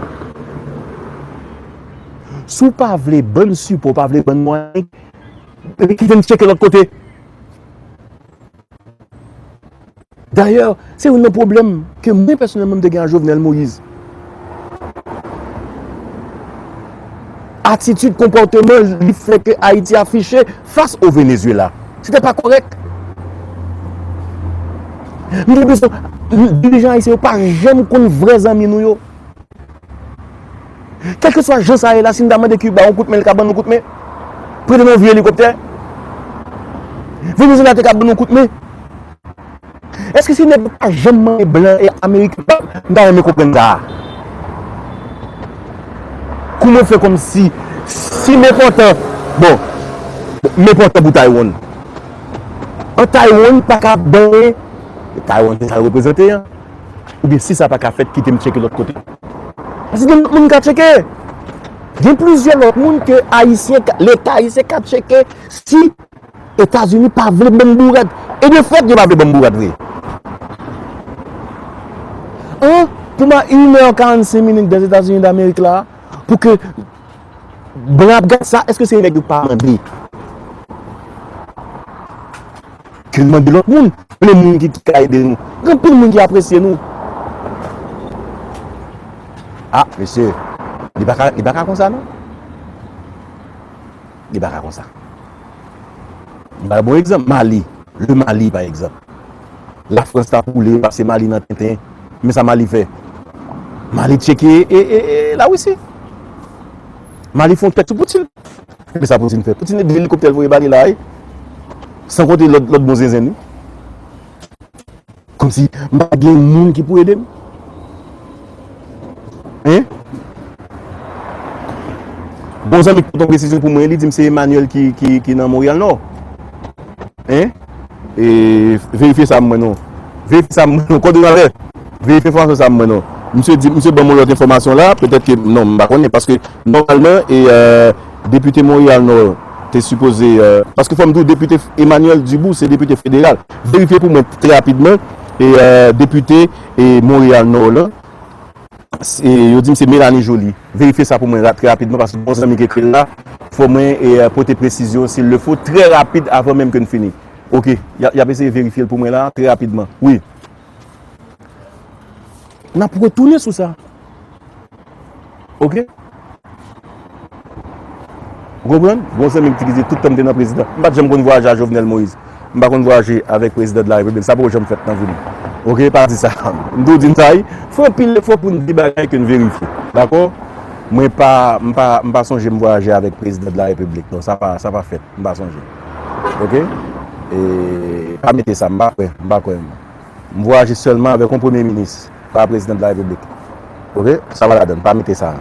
Si w pa vle ban n sipò, w pa vle ban n mwayen, kite n tcheke lòt kote. Dayè, se youn nan pwoblèm ke mwen pèsonèlman m te gen a Jovenel Moïse. Atitid, konpòteman li fè ke Ayiti afiche fas o Venezuela. Se te pa kòrèk. M te bezwen, dirijan ayisyen yo pa janm konn vrè zanmi nou yo. Kèlkeswa jan sa ye la, si n ta mande Kiba yon kout men, li ka ban nou kout men. Prete nou yon vye elikoptè. Venezuela te ka ban nou kout men. Èske si nèg yo pa janm manyen blan e ameriken, m ta renmen konprann sa a. Kouman fè kòmsi, si m enpòtan, bon, m enpòtan pou Taiwan. An Taiwan pa ka ban, Taiwan se sa l reprezante an. Oubyen si sa pa ka fèt, kite m tcheke lòt kote. Paske gen lòt moun ka tcheke. Gen plizyè lòt moun ke Ayisyen ka, Leta ayisyen ka tcheke si Etazini pa vle ban m bourad. E de fèt, yo pa vle ban m bourad vre. An, pou m a inè karannsenk minit Dèzetazini Damerik la, pou ke blan ap gad sa, èske se nèg yo pa mande? Ke n mande lòt moun, men moun ki, ki ka ede nou. Gen anpil moun ki apresye nou. Ah, mesye, li pa ka, li pa ka konsa non. Li pa ka konsa. M ba bon egzanp, Mali. Le Mali, pa egzanp. Lafrans t ap woule, pase Mali nan tenten. Men sa Mali fè. Mali tcheke e, e, e Lawisi. Mali fè yon tèt sou Poutine. Men sa Poutine fè. Poutine de elikoptè l voye ba li la, wi. San konte lòt, lòt bon zenzenn, wi. Kòmsi m pa gen moun ki pou ede m. Hein? Bon zanmi ki pran yon desizyon pou mwen, li di m se Emmanuel ki, ki, ki nan Montréal Nord. Hein? E verifye sa mwen non. Verifye sa mwen non. Kòdonatè, verifye enfòmasyon sa mwen non. Misye di, misye ban mwen lòt enfòmasyon la, petèt ke, non, m pa konnen, paske nòmalman, e, euh, depite Montréal Nord te sipoze, euh, paske fò m di w, depite Emmanuel Dubourg, se depite federal. Verifye pou mwen trè rapidman, e, euh, depite, e, Montréal Nord lan, e, yo di m se Mélanie Joly. Verifye sa pou mwen ra-, trè rapidman, paske bon zanmi ki ekri l la, fò mwen, e, euh, pote presizyon, s'il le faut, trè rapid, avan menm ke n fini. Ok, y a, y ap eseye verifye l pou mwen la, trè rapidman. Wi. N ap retounen sou sa. Ok? Ou konprann? Gon zanmi m ki di tout tan m te nan prezidan. M pa t janm konn vwayaje a Jovenel Moïse. M pa konn vwayaje avèk prezidan de la repiblik. Sa poko janm fèt nan vi m. Ok? Pa di sa. M tou di n sa, wi. Fè anpil efò pou n di bagay ke n verifye. Dakò? Mwen pa, m pa, m pa sonje m vwayaje avèk prezidan de la repiblik. Non, sa pa, sa pa fèt. M pa sonje. Ok? E, pa mete sa, m pa kwè, m pa kwè. M vwayaje sèlman avèk yon premye minis, pa prezidan de la repiblik. Ok? Sa pa ladann, pa mete sa.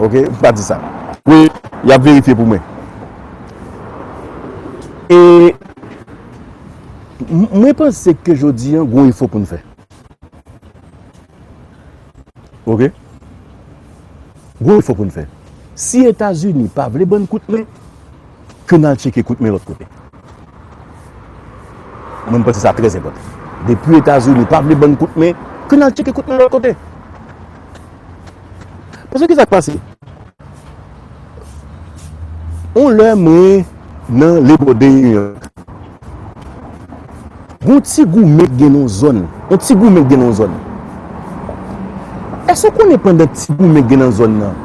Ok? Pa di sa. Wi, y ap verifye pou mwen. E m-, mwen panse ke jodi an, gwo efò pou n fè. Ok? Gwo efò pou n fè. Si Etazini pa vle ban n kout men, ke n al tcheke kout men lòt kote. Mwen, m panse sa trè enpòtan. Depi Etazini pa vle ban n kout men, ke n al tcheke kout men lòt kote. Paske ki sa k pase? On lè mwen nan Labor Day New York, gon ti goumen k gen nan yon zòn. Yon ti goumen k gen nan yon zòn. Èske w konnen pandan ti goumen k gen nan zòn nan,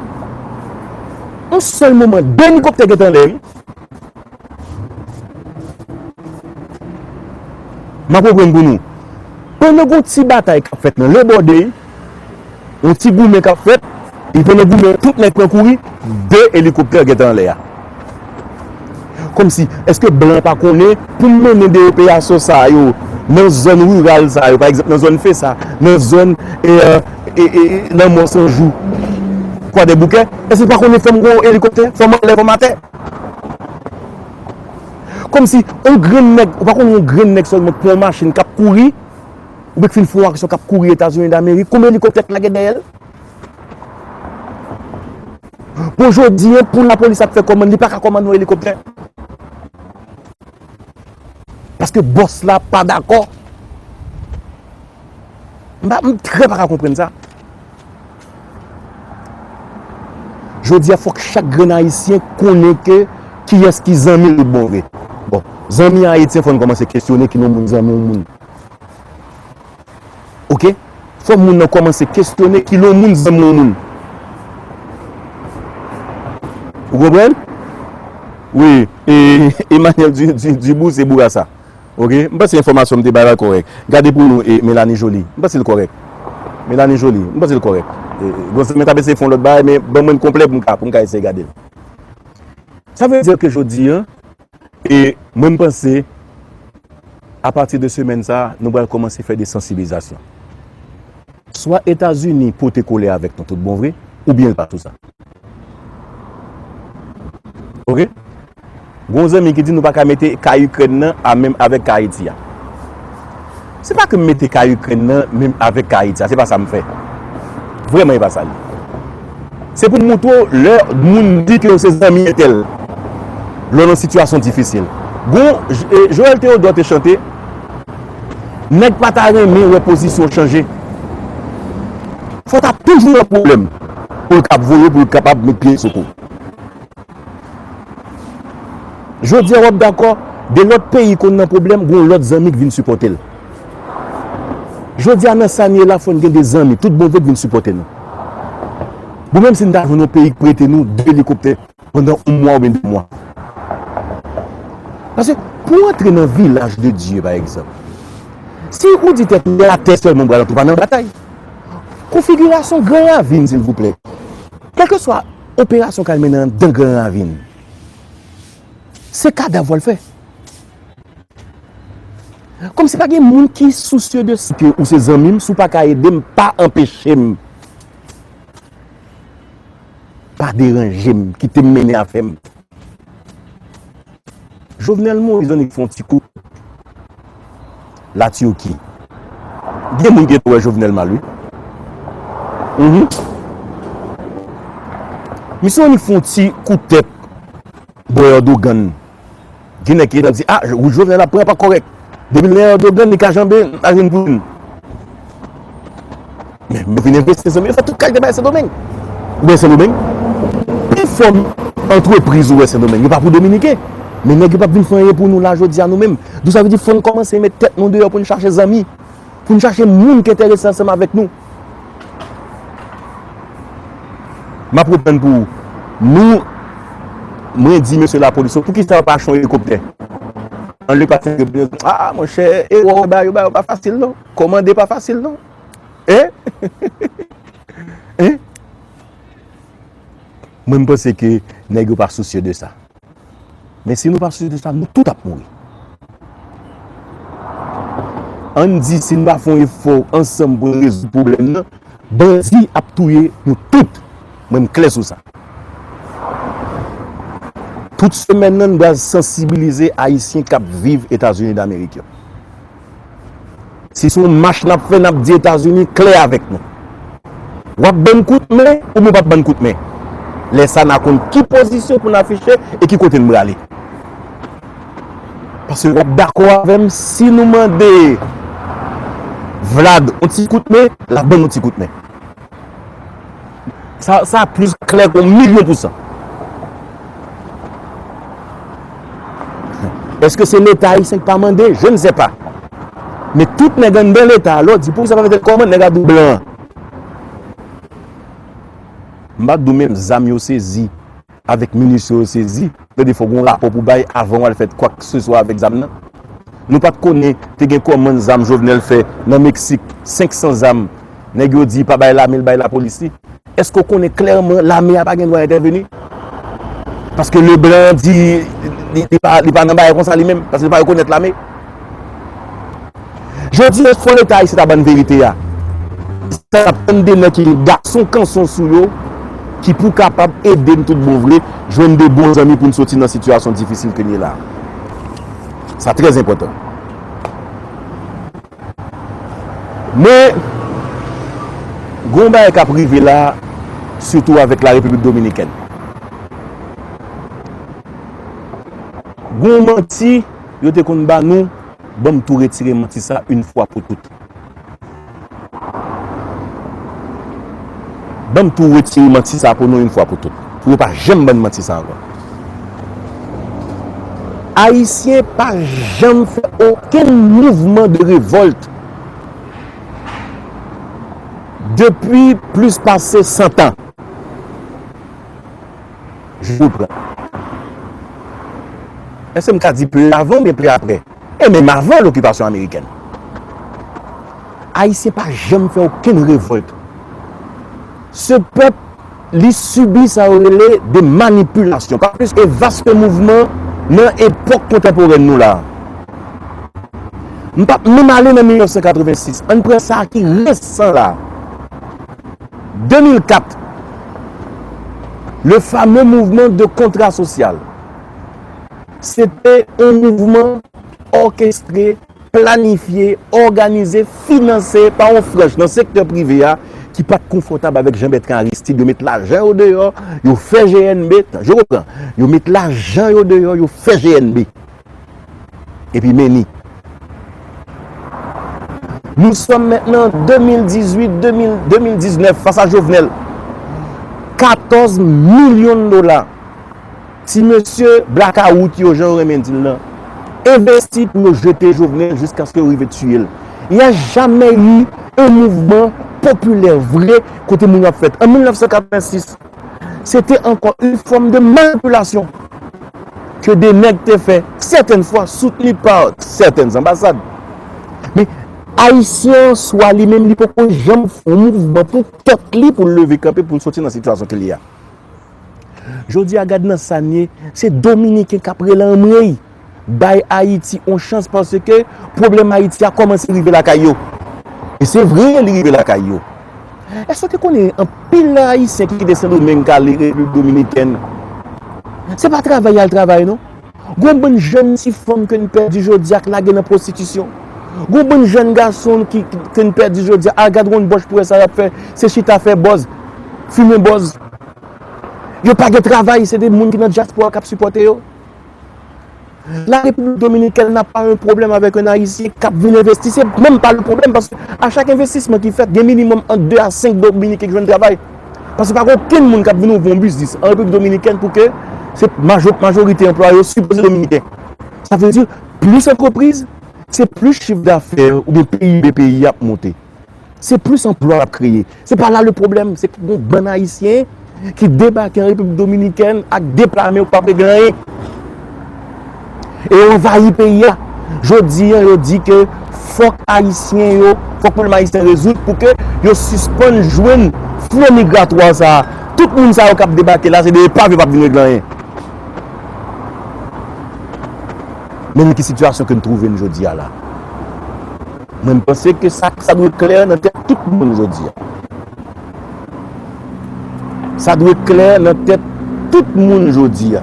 yon sèl moman, de elikoptè gentan anlè, wi. M ap reprann pou nou. Pandan gon ti batay k ap fèt nan Labor Day, yon ti goumen k ap fèt, epi pandan goumen an, tout nèg pran kouri, de elikoptè gentan anlè a. Kòmsi, èske blan pa konnen pou m mennen de operasyon sa yo nan zòn riral sa yo, pa egzanp, nan zòn Fesa, nan zòn, e, e, e, e, nan Mò San Jou, Kwadèboukè, èske l pa konnen fò m gen yon elikoptè, fò m anlè, fò m atè? Kòmsi, yon grenn nèg, ou pa konnen yon grenn nèg sèlman k pran yon machin k ap kouri, oubyen k fin fè yon aksyon k ap kouri Etazini Damerik, konbyen elikoptè k lage dèyè l? Bon, jodi a, pou lapolis ap fè kòmann, li pa ka kòmann yon elikoptè. Paske bòs la pa dakò. M pa, m trè pa ka konprann sa. Jodi a, fòk chak grenn Ayisyen konnen ke kiyès ki zanmi l tout bon vre. Bon, zanmi Ayiti an, fò n kòmanse kesyone ki non moun zanmi yon moun. Oke? Fò moun nan kòmanse kesyone kilè yon moun zanmi yon moun. Ou konprann? Wi, e, Emmanuel Du, Du, Dubourg se bourasa. Oke? M panse enfòmasyon m te bay la kòrèk. Gade pou nou, e, Melanie Joly. M panse l kòrèk. Melanie Joly, m panse l kòrèk. E, e, bon, mwen t ap eseye fè yon lòt bagay, men ban mwen l konplè pou m ka, pou m ka eseye gade l. Sa vle di ke jodi a, e mwen, m panse, apati de semèn sa a, nou pral kòmanse fè de sansibilizasyon. Swa Etazini pote kole avèk nou tout bon vre, oubyen l pa sou sa. Oke? Gon zanmi ki di nou pa ka mete ka Ikrèn nan a menm avèk ka Ayiti a. Se pa ke m mete ka Ikrèn nan menm avèk ka Ayiti a, se pa sa m fè. Vrèman, e pa sa l ye. Se pou m montre w lè moun di ke yo se zanmi entèl, lè w nan sitiyasyon difisil. Gon, e, Joël Théodore te chante, nèg pa ta renmen wè pozisyon w chanje. Fò w ta toujou nan pwoblèm pou l kab voye, pou l kapab met pye sou kou w. Jodi a, w ap dakò, de lòt peyi konn nan pwoblèm, gon lòt zanmi k vin sipòte l. Jodi a, nan sa n ye la, fò n gen de zanmi, tout bon vre, k vin sipòte nou. Bon, menm si n ta jwenn yon peyi k prete nou de elikoptè pandan yon mwa oubyen de mwa. Paske, pou w antre nan vilaj de Dye, pa egzanp, si ou di tèt ou, se atè sèlman m pral antre, ou pa nan batay. Konfigirasyon Gran Ravin, silvouplè. Kèlkeswa operasyon k al mennen anndan Gran Ravin, se kadav w al fè. Kòmsi pa gen moun ki sousye de sa ke ou se zanmi m, si w pa ka ede m, pa anpeche m. Pa deranje m, kite m mennen afè m. Jovenel Moïse annik fè yon ti kou. Latiki. Gen moun ki te wè Jovenel mal, wi. Mhm. Misye annik fè yon ti kou tèt bò Erdogan. Gen nèg ki t ap di, ah, wout Jovenel ap pran pa kòrèk. Depi l gen Erdogan, li ka janbe, l pa jwenn Putin. Men yo vin envesti Sendomeng, yo fè tout kalite bagay Sendomeng. Ou wè Sendomeng? Pi fò antrepriz ou wè Sendomeng, yo pa pou Dominiken. Men nèg yo p ap vin fè anyen pou nou la jodi a nou menm. Donk sa vle di fò n kòmanse met tèt nou deyò pou n chache zanmi. Pou n chache moun k enterese ansanm avèk nou. M ap reprann pou ou. Nou, mwen di mesye lapolis yo, poukisa yo pa achte yon elikoptè? Ann li pase, ah, monchè, e wè yo ba yo, ba yo pa fasil non. Kòmande pa fasil non. Hein? Hein? Mwen, m panse ke nèg yo pa sousye de sa. Men si nou pa sousye de sa, nou tout ap mouri. Ann di, si n pa fè yon efò ansanm pou n rezoud pwoblèm nan, bandi ap touye nou tout. Mwen, m klè sou sa. Tout semèn nan, n pral sansibilize Ayisyen k ap viv Etazini Damerik yo. Si se yon mach n ap fè, n ap di Etazini klè avèk nou. W ap ban n kout men oubyen w p ap ban n kout men. Lè sa a, n a konn ki pozisyon pou n afiche e ki kote n prale. Paske w ap dakò avè m, si nou mande Vlad yon ti kout men, l ap ban n yon ti kout men. Sa, sa plis klè ke yon milyon pousan. Èske se Leta ayisyen ki pa mande? Je ne sais pas. Men tout nèg anndan Leta a, lè w di poukisa pa mete l kòmann, nèg a di w blan an. M pa t di w menm zam yo sezi. avèk minisyon yo sezi, tande fò gen yon rapò pou bay avan w al fè kwakeseswa avèk zam nan. Nou pa t konnen te gen kòmann zam Jovenel fè nan Meksik, senk san zam. Nèg yo di pa bay lame, l bay lapolis li. Èske w konnen klèman lame a pa gen dwa entèveni? Paske Leblanc di li, li pa, li pa nan bagay konsa li menm, paske li pa rekonèt lame. Jodi a, fò Leta ayisyen ta ban n verite a. Sa ap tann de nèg ki gen gason kanson sou yo, ki pou kapab ede n tout bon vre, jwenn de bon zanmi pou n soti nan sitiyasyon difisil ke n ye la. Sa trè enpòtan. Men, gen yon bagay k ap rive la, sitou avèk la Repiblik Dominikèn. Gen yon manti yo te konn ba nou, ban m tou retire manti sa yon fwa pou tout. Ban m tou retire manti sa pou nou yon fwa pou tout. Pou yo pa janm ban n manti sa ankò. Ayisyen pa janm fè okenn mouvman de revòlt depi plis pase san tan. Je reprends. Èske m ka di ple avan oubyen ple apre? E menm avan lokipasyon amerikèn. Ayisyen pa janm fè okenn revòlt. Se pèp, li sibi sa yo rele de manipilasyon, pa plis ke vaste mouvman nan epòk kontanporèn nou la. M p ap menm ale nan mil nèf san katrevensis. Ann pran sa ki resan la. De mil kat, le fameux mouvement de contrat social. Se te yon mouvman òkestre, planifye, òganize, finanse pa yon franch nan sektè prive a ki pa t konfòtab avèk jan Bètran Aristide. Yo met lajan yo deyò, yo fè G N B, je reprends, yo met lajan yo deyò, yo fè G N B. Epi men ni. Nous sommes maintenant deux mille dix-huit, deux mille, deux mille dix-neuf, fas a Jovenel. Katòz milyon dola. Ti mesye blakawout yo, jan yo renmen di l lan, envesti pou yo jete Jovenel jiskaske yo rive tiye l. Il n'y a jamais eu un mouvement populaire vrai kote moun yo ap fèt. An mil nèf san katrevensis, se te ankò yon fòm de manipilasyon ke de nèg te fè, sètèn fwa soutni pa sètèn anbasad. Men, Ayisyen an swa li menm, li poko janm fè yon mouvman pou tèt li, pou l leve kanpe, pou l soti nan sitiyasyon ke l ye a. Jodi a, gad nan sa n ye, se Dominiken k ap rele anmwey. Bay Ayiti on chans paske pwoblèm Ayiti a kòmanse rive lakay yo. E se vre, li rive lakay yo. Èske w te konnen anpil Ayisyen ki kite Sendomeng k ale Repiblik Dominikèn? Se pa travay y al travay, non. Gon bann jèn ti fanm ke n pèdi jodi a k lage nan pwostitisyon. Gon bann jèn gason ki, ke n pèdi jodi a, al gad wonn bòch pou wè sa y ap fè, se chita fè buzz, fimen buzz. Yo pa gen travay, se de moun ki nan dyaspora k ap sipòte yo. La République Dominicaine n'a pas un problème avec un Haïtien k ap vin envesti. Se menm pa le pwoblèm, paske a chak envestisman ki fèt, gen minimòm ant de a senk Dominiken ki jwenn travay. Paske pa gen okenn moun k ap vin ouvri yon biznis an Repiblik Dominikèn pou ke se majo-, majorite anplwaye yo sipoze Dominiken. Sa vle di, plis antrepriz, se plis chif dafè oubyen P I B peyi a ap monte. Se plis anplwa l ap kreye. Se pa la le pwoblèm, se ke gon bann Ayisyen ki debake an Repiblik Dominikèn ak de pla men yo k pa vle gen anyen. E yo anvayi peyi a. Jodi a, yo di ke fòk Ayisyen yo, fòk pwoblèm ayisyen rezoud pou ke yo sispann jwenn flo migratwa sa a. Tout moun sa yo k ap debake la, se de epav yo p ap vin regle anyen. Men ki sitiyasyon ke n twouve n jodi a la. Mwen, m panse ke sa, sa dwe klè nan tèt tout moun jodi a. Sa dwe klè nan tèt tout moun jodi a.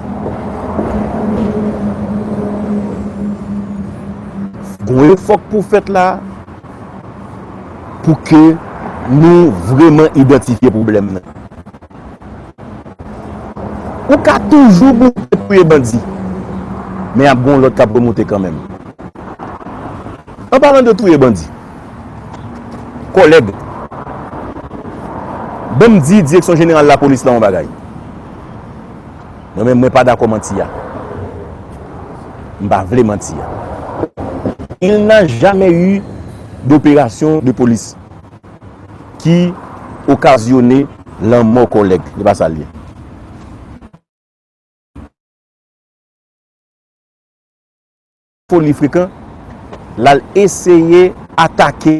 Gon efò k pou fèt la pou ke nou vrèman idantifye pwoblèm nan. Ou ka toujou bouje touye bandi, men ap gon lòt k ap remonte kanmenm. An palan de touye bandi, kòlèg, ban m di Direksyon Jeneral Lapolis la yon bagay. Mwen menm, mwen pa dakò manti a. M pa vle manti a. Il n'a jamais eu d'opération de police ki okazyone lanmò kòlèg. Se pa sa l ye. foli frekan, l al eseye atake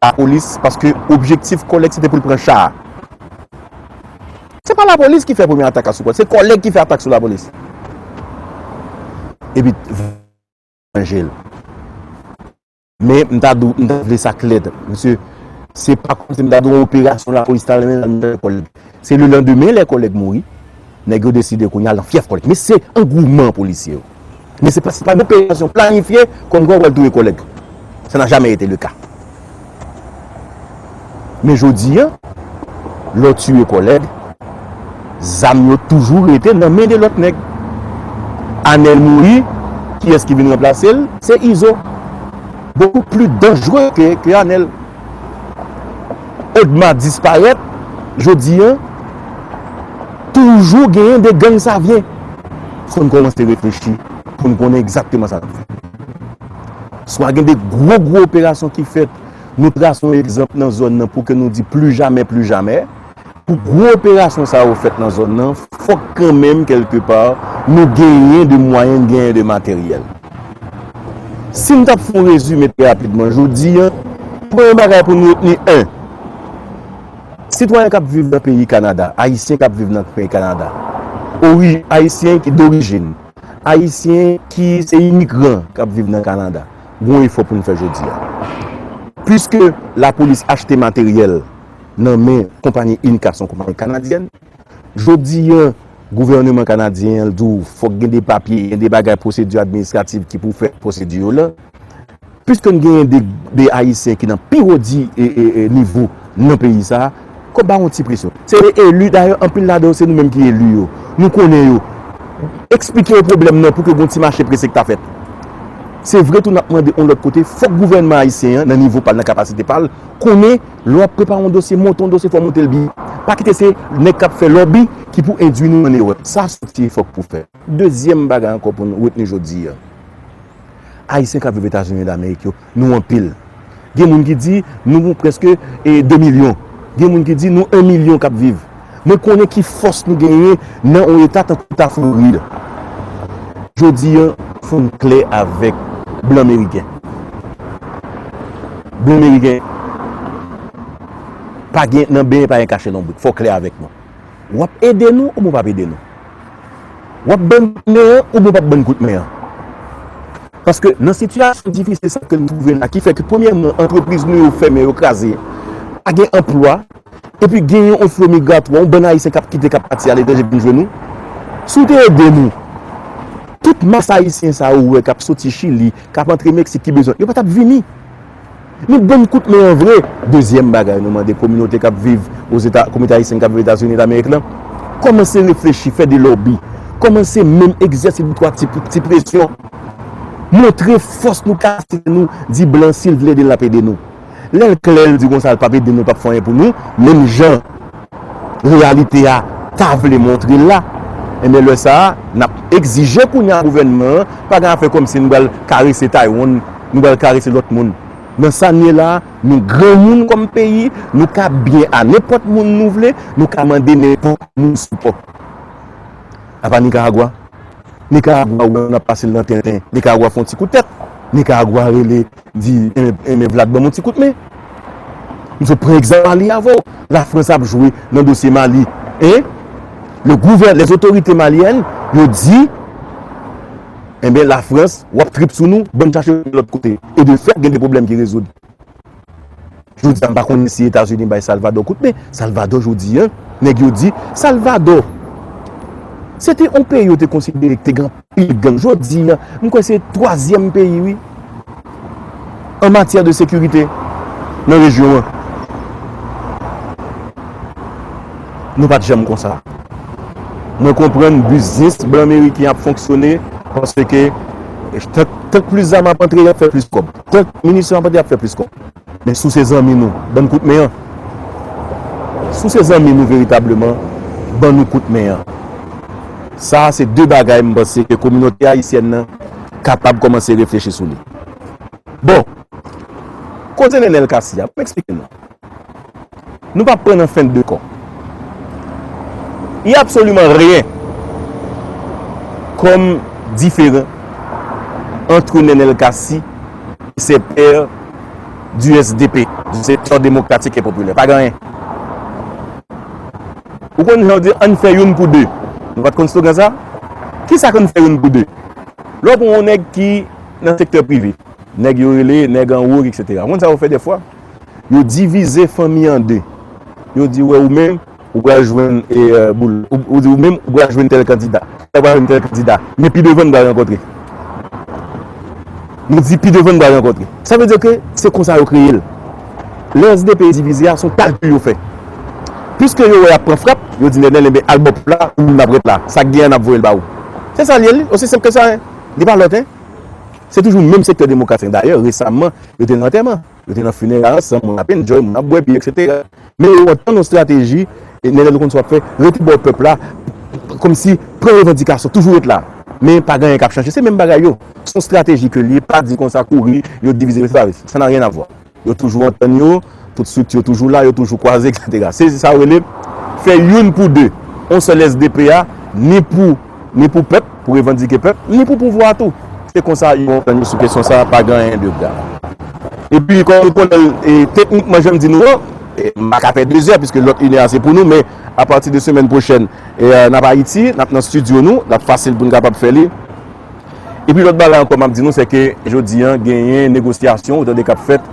lapolis, paske objektif kòlèg se te pou l pran cha a. Se pa lapolis ki fè premye atak la sou kòlèg, se kòlèg ki fè atak sou lapolis. Epi, vanje l. Men, m ta dou, m ta vle sa klè, mesye, se pa kòmsi m ta di yon operasyon lapolis ta mennen nan kòlèg. Se le lendemain, lè kòlèg mouri, nèg yo deside kounye a nan fyèf kòlèg. Men se angouman polisye yo. Men se pa, se pa yon operasyon planifye kòm kwa w pral touye kòlèg. Ça n'a jamais été le cas. Men jodi a, lè w tiye kòlèg, zam yo toujou rete nan men de lòt nèg. Anèl mouri, kiyès ki vin ranplase l? Se Izo. Beaucoup plus dangereux que, que Anèl. Odma disparèt, jodi a, toujou genyen de gang Savyen. Fò n kòmanse reflechi pou n konnen egzakteman sa n ap fè. Swa gen de gwo, gwo operasyon ki fèt, nou trase yon egzanp nan zòn nan pou ke nou di pli jamè, pli jamè. Pou gwo operasyon sa yo fèt nan zòn nan, fòk kanmenm, kèlkepa, nou genyen de mwayen, genyen de materyèl. Si n t ap fè yon rezime trè rapidman, jodi a, premye bagay pou nou retni, en, sitwayen k ap viv nan peyi Kanada, Ayisyen k ap viv nan peyi Kanada, ori-, Ayisyen ki dorijin, Ayisyen ki se imigran k ap viv nan Kanada, gen yon efò pou n fè jodi a. Piske lapolis achte materyèl nan men konpayi Inca, se yon konpayi kanadyèn, jodi a, gouvèneman kanadyen an di w fòk gen de papye, gen de bagay, pwosedi administratif ki pou fè pwosedi yo la. Piske n genyen de, de Ayisyen ki nan pi wo di, e, e, e, nivo nan peyi sa a, kòb ba yon ti presyon. Se de eli, dayè, anpil ladan yo, se nou menm ki eli yo. Nou konnen yo. Eksplike yo pwoblèm nan pou ke gen yon ti mache prese ki ta fèt. Se vre tou, n ap mande yon lòt kote, fòk gouvènman ayisyen an, nan nivo pa l, nan kapasite pa l, konnen lè w ap prepare yon dosye, monte yon dosye, fò w monte l byen. Pa kite se nèg k ap fè lòbi ki pou endwi nou an erè. Sa se yon ti efò k pou fèt. Dezyèm bagay ankò pou nou retni jodi a. Ayisyen k ap viv Etazini Damerik yo, nou anpil. Gen moun ki di nou prèske, e, de milyon. Gen moun ki di nou en milyon k ap viv. Mwen konnen ki fòs nou genyen nan yon eta tankou eta Florid. Jodi a, fò n klè avèk blan meriken. Blan meriken pa gen nan benyen, pa gen kache lonbrik. Fò w klè avèk nou. W ap ede nou oubyen w p ap ede nou? W ap ban n kout men an oubyen w p ap ban n kout men an? Paske nan sitiyasyon difisil sa ke n twouve la, ki fè ke premyèman antrepriz nou yo fèmen, yo kraze, pa gen anplwa, epi genyen yon flo migratwa, yon bann Ayisyen k ap kite, k ap pati aletranje vin jwenn nou. Si w te ede nou, tout mas Ayisyen sa yo ou wè k ap soti Chili, k ap antre Meksik, ki bezwen, yo pa t ap vini. Nou ban n kout men an vre. Dezyèm bagay, nou mande kominote k ap viv Ozeta-, kominote ayisyen k ap viv Etazini Damerik lan, kòmanse reflechi, fè de lòbi, kòmanse menm egzèse de twa ti, ti presyon. Montre fòs nou, kapasite nou, di blan si l vle ede l, l ap ede nou. Lè l klè, l di konsa l p ap ede nou, l p ap fè anyen pou nou, menm jan reyalite a ta vle montre l la, enben lè sa a, n ap egzije kounye a gouvènman an, pa gen afè kòmsi nou pral karese Taiwan, nou pral karese lòt moun. Nan sa n ye la a, nou granmoun kòm peyi, nou ka byen a nenpòt moun nou vle, nou ka mande nenpòt moun sipò. Apa Nikaragwa? Nikaragwa, ou wè, n ap pase l nan tenten. Nikaragwa fè yon ti kout tèt. Nikaragwa rele, di, enben, enben, Vlad, ban m yon ti kout men. M sot pran egzanp Mali avè w. Lafrans ap jwe nan dosye Mali. En? Le gouvè-, les autorités maliennes, yo di, enben, Lafrans, w ap trip sou nou, ban n chache lòt kote. E de fèt, gen de pwoblèm ki rezoud. Jodi a, m pa konnen si Etazini bay Salvador kout men. Salvador, jodi a, nèg yo di, Salvador, se te yon peyi yo te konsidere ki te gen anpil gang. Jodi a, m kwè se twazyèm peyi, wi, an matyè de sekirite nan rejyon an. Nou pa t janm konsa. Mwen konprann biznis blan meriken ap fonksyone, paske tank, tank plis zam ap antre, y ap fè plis kòb. Tank minisyon ap antre, y ap fè plis kòb. Men si w se zanmi nou, ban n kout men an. Si w se zanmi nou veritableman, ban nou kout men an. Sa a se de bagay m panse ke kominote ayisyèn nan kapab kòmanse reflechi sou li. Bon, koze Nenel Cassy a, ban m eksplike nou. Nou p ap pran nan fent de kò. Il y a absolument rien comme différent entre Nenel Cassy et ses pairs du S D P, du Secteur Démocratique et Populaire. Pa gen anyen. Ou konn jan yo di, ann fè youn pou de. Nou pa t konn slogan sa? Kisa k ann fè youn pou de? Lè w pran yon nèg ki nan sektè prive, nèg yo rele nèg anwo, et cetera. Ou konn sa yo fè dèfwa? Yo divize fanmi an de. Yo di, wè, ou menm, ou pral jwenn, e, e, boul. Ou, ou di, ou menm, ou pral jwenn tèl kandida. Ou pral jwenn tèl kandida. Men pi devan, n pral rankontre. Nou di, pi devan, n pral rankontre. Sa vle di ke se konsa yo kreye l. Lè S D P divize a, se yon kalkil yo fè. Piske yo wè y ap pran frap, yo di, Nenel, enben, al bò pou la, ou menm n ap ret la. Sa k genyen, n ap voye l ba ou. Se sa l ye, li. Osi senp ke sa, en. Li pa lòt, en. Se toujou menm sektè demokratik. Dayè, resaman, yo te nan antèman. Yo te nan fineray ansanm, moun ap enjoy, moun ap bwè biyè, et cetera. Men yo antann yon estrateji, e Nenel konn sa w ap fè, rete bò pèp la, kòmsi pran revandikasyon, toujou ret la. Men pa gen anyen k ap chanje, se menm bagay yo. Se yon estrateji ke li ye, pa di konsa, kouri, yo divize, se pa vre. Ça n'a rien à voir. Yo toujou antann yo, tout estrikti yo toujou la, yo toujou kwaze, et cetera. Se sa yo rele fè youn pou de. Yon sèl S D P a, ni pou, ni pou pèp, pou revandike pèp, ni pou pouvwa a tou. Se konsa yo antann yo sou kesyon sa a, pa gen anyen de grav. Epi, kòm nou konnen l, e, teknikman, jan m di nou an, e, m pa ka fè de zè, piske lòt inè a se pou nou, men apati de semèn pwochèn, e, e, n ap Ayiti, n ap nan estidyo nou, l ap fasil pou n kapab fè li. Epi lòt bagay ankò m ap di nou, se ke jodi a, genyen negosyasyon, ou tande k ap fèt,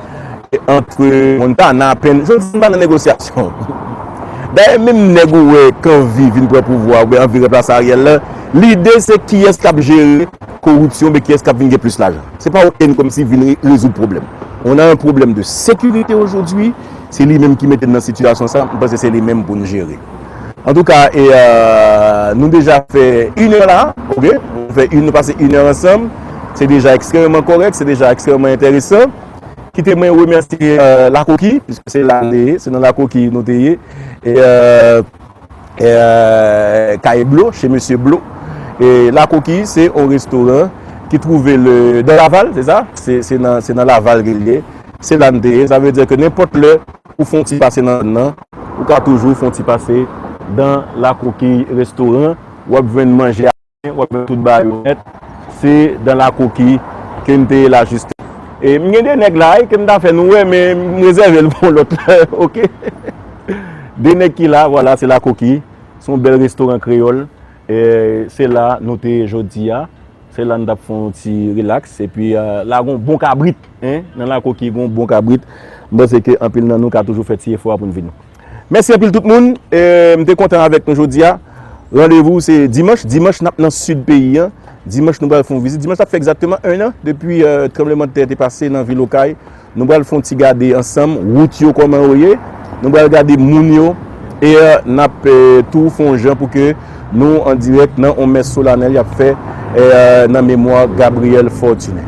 e, antre Montana, Pèn, jodi a, m pa nan negosyasyon. Dayè, menm nèg ou wè k anvi vin pran pouvwa, oubyen anvi ranplase Ariel la, lide se kiyès k ap jere koripsyon, oubyen kiyès k ap vin gen plis lajan. Se pa okenn kòmsi vin re-, rezoud pwoblèm. On a un problème de sécurité aujourd'hui, se li menm ki mete n nan sitiyasyon sa, m panse se li menm pou n jere. Antouka, e, e, nou deja fè inè la, oke? Nou fè in, nou pase inè ansanm. Se deja ekstrèmman kòrèk, se deja ekstrèmman enteresan. Kite mwen remèsye, e, Lakoki, piske se la nou te ye, se nan Lakoki nou te ye. E, e, e, kay Blo, chez Mesye Blo. E Lakoki, se yon restoran ki twouve l dan Laval, se sa? Se, se nan, se nan Laval ke l ye. Se la nou te ye. Sa vle di ke nenpòt lè ou fè yon ti pase nan zòn nan, ou ka toujou fè yon ti pase dan Lakoki restoran. W ap jwenn manje a byen, w ap jwenn tout bagay yo nèt. Se dan Lakoki ke n te ye la jis. E m gen de nèg la, e, ke m ta fè nou wè, men m rezève l pou yon lòt lè, oke? De nèg ki la, vwala, se Lakoki. Se yon bèl restoran kreyòl. E, se la nou te ye jodi a. Se la n t ap fè yon ti rilaks. Epi, e, la gon bon kabrit, en. Nan Lakoki gon bon kabrit. M panse ke anpil nan nou ka toujou fè ti efò a pou n vini. Mèsi anpil tout moun. E, m te kontan avèk nou jodi a. Randevou se dimanch. Dimanch n ap nan sid peyi a. Dimanch nou pral fè yon vizit. Dimanch n ap fè egzakteman en an depi, e, tranblemanntè te pase nan vil Okay. Nou pral fè yon ti gade ansanm wout yo kòman yo ye. Nou pral gade moun yo. E, e, n ap, e, tou fè yon jan pou ke nou an dirèk nan yon mès solanèl y ap fè, e, e, nan memwa Gabriel Fortuné.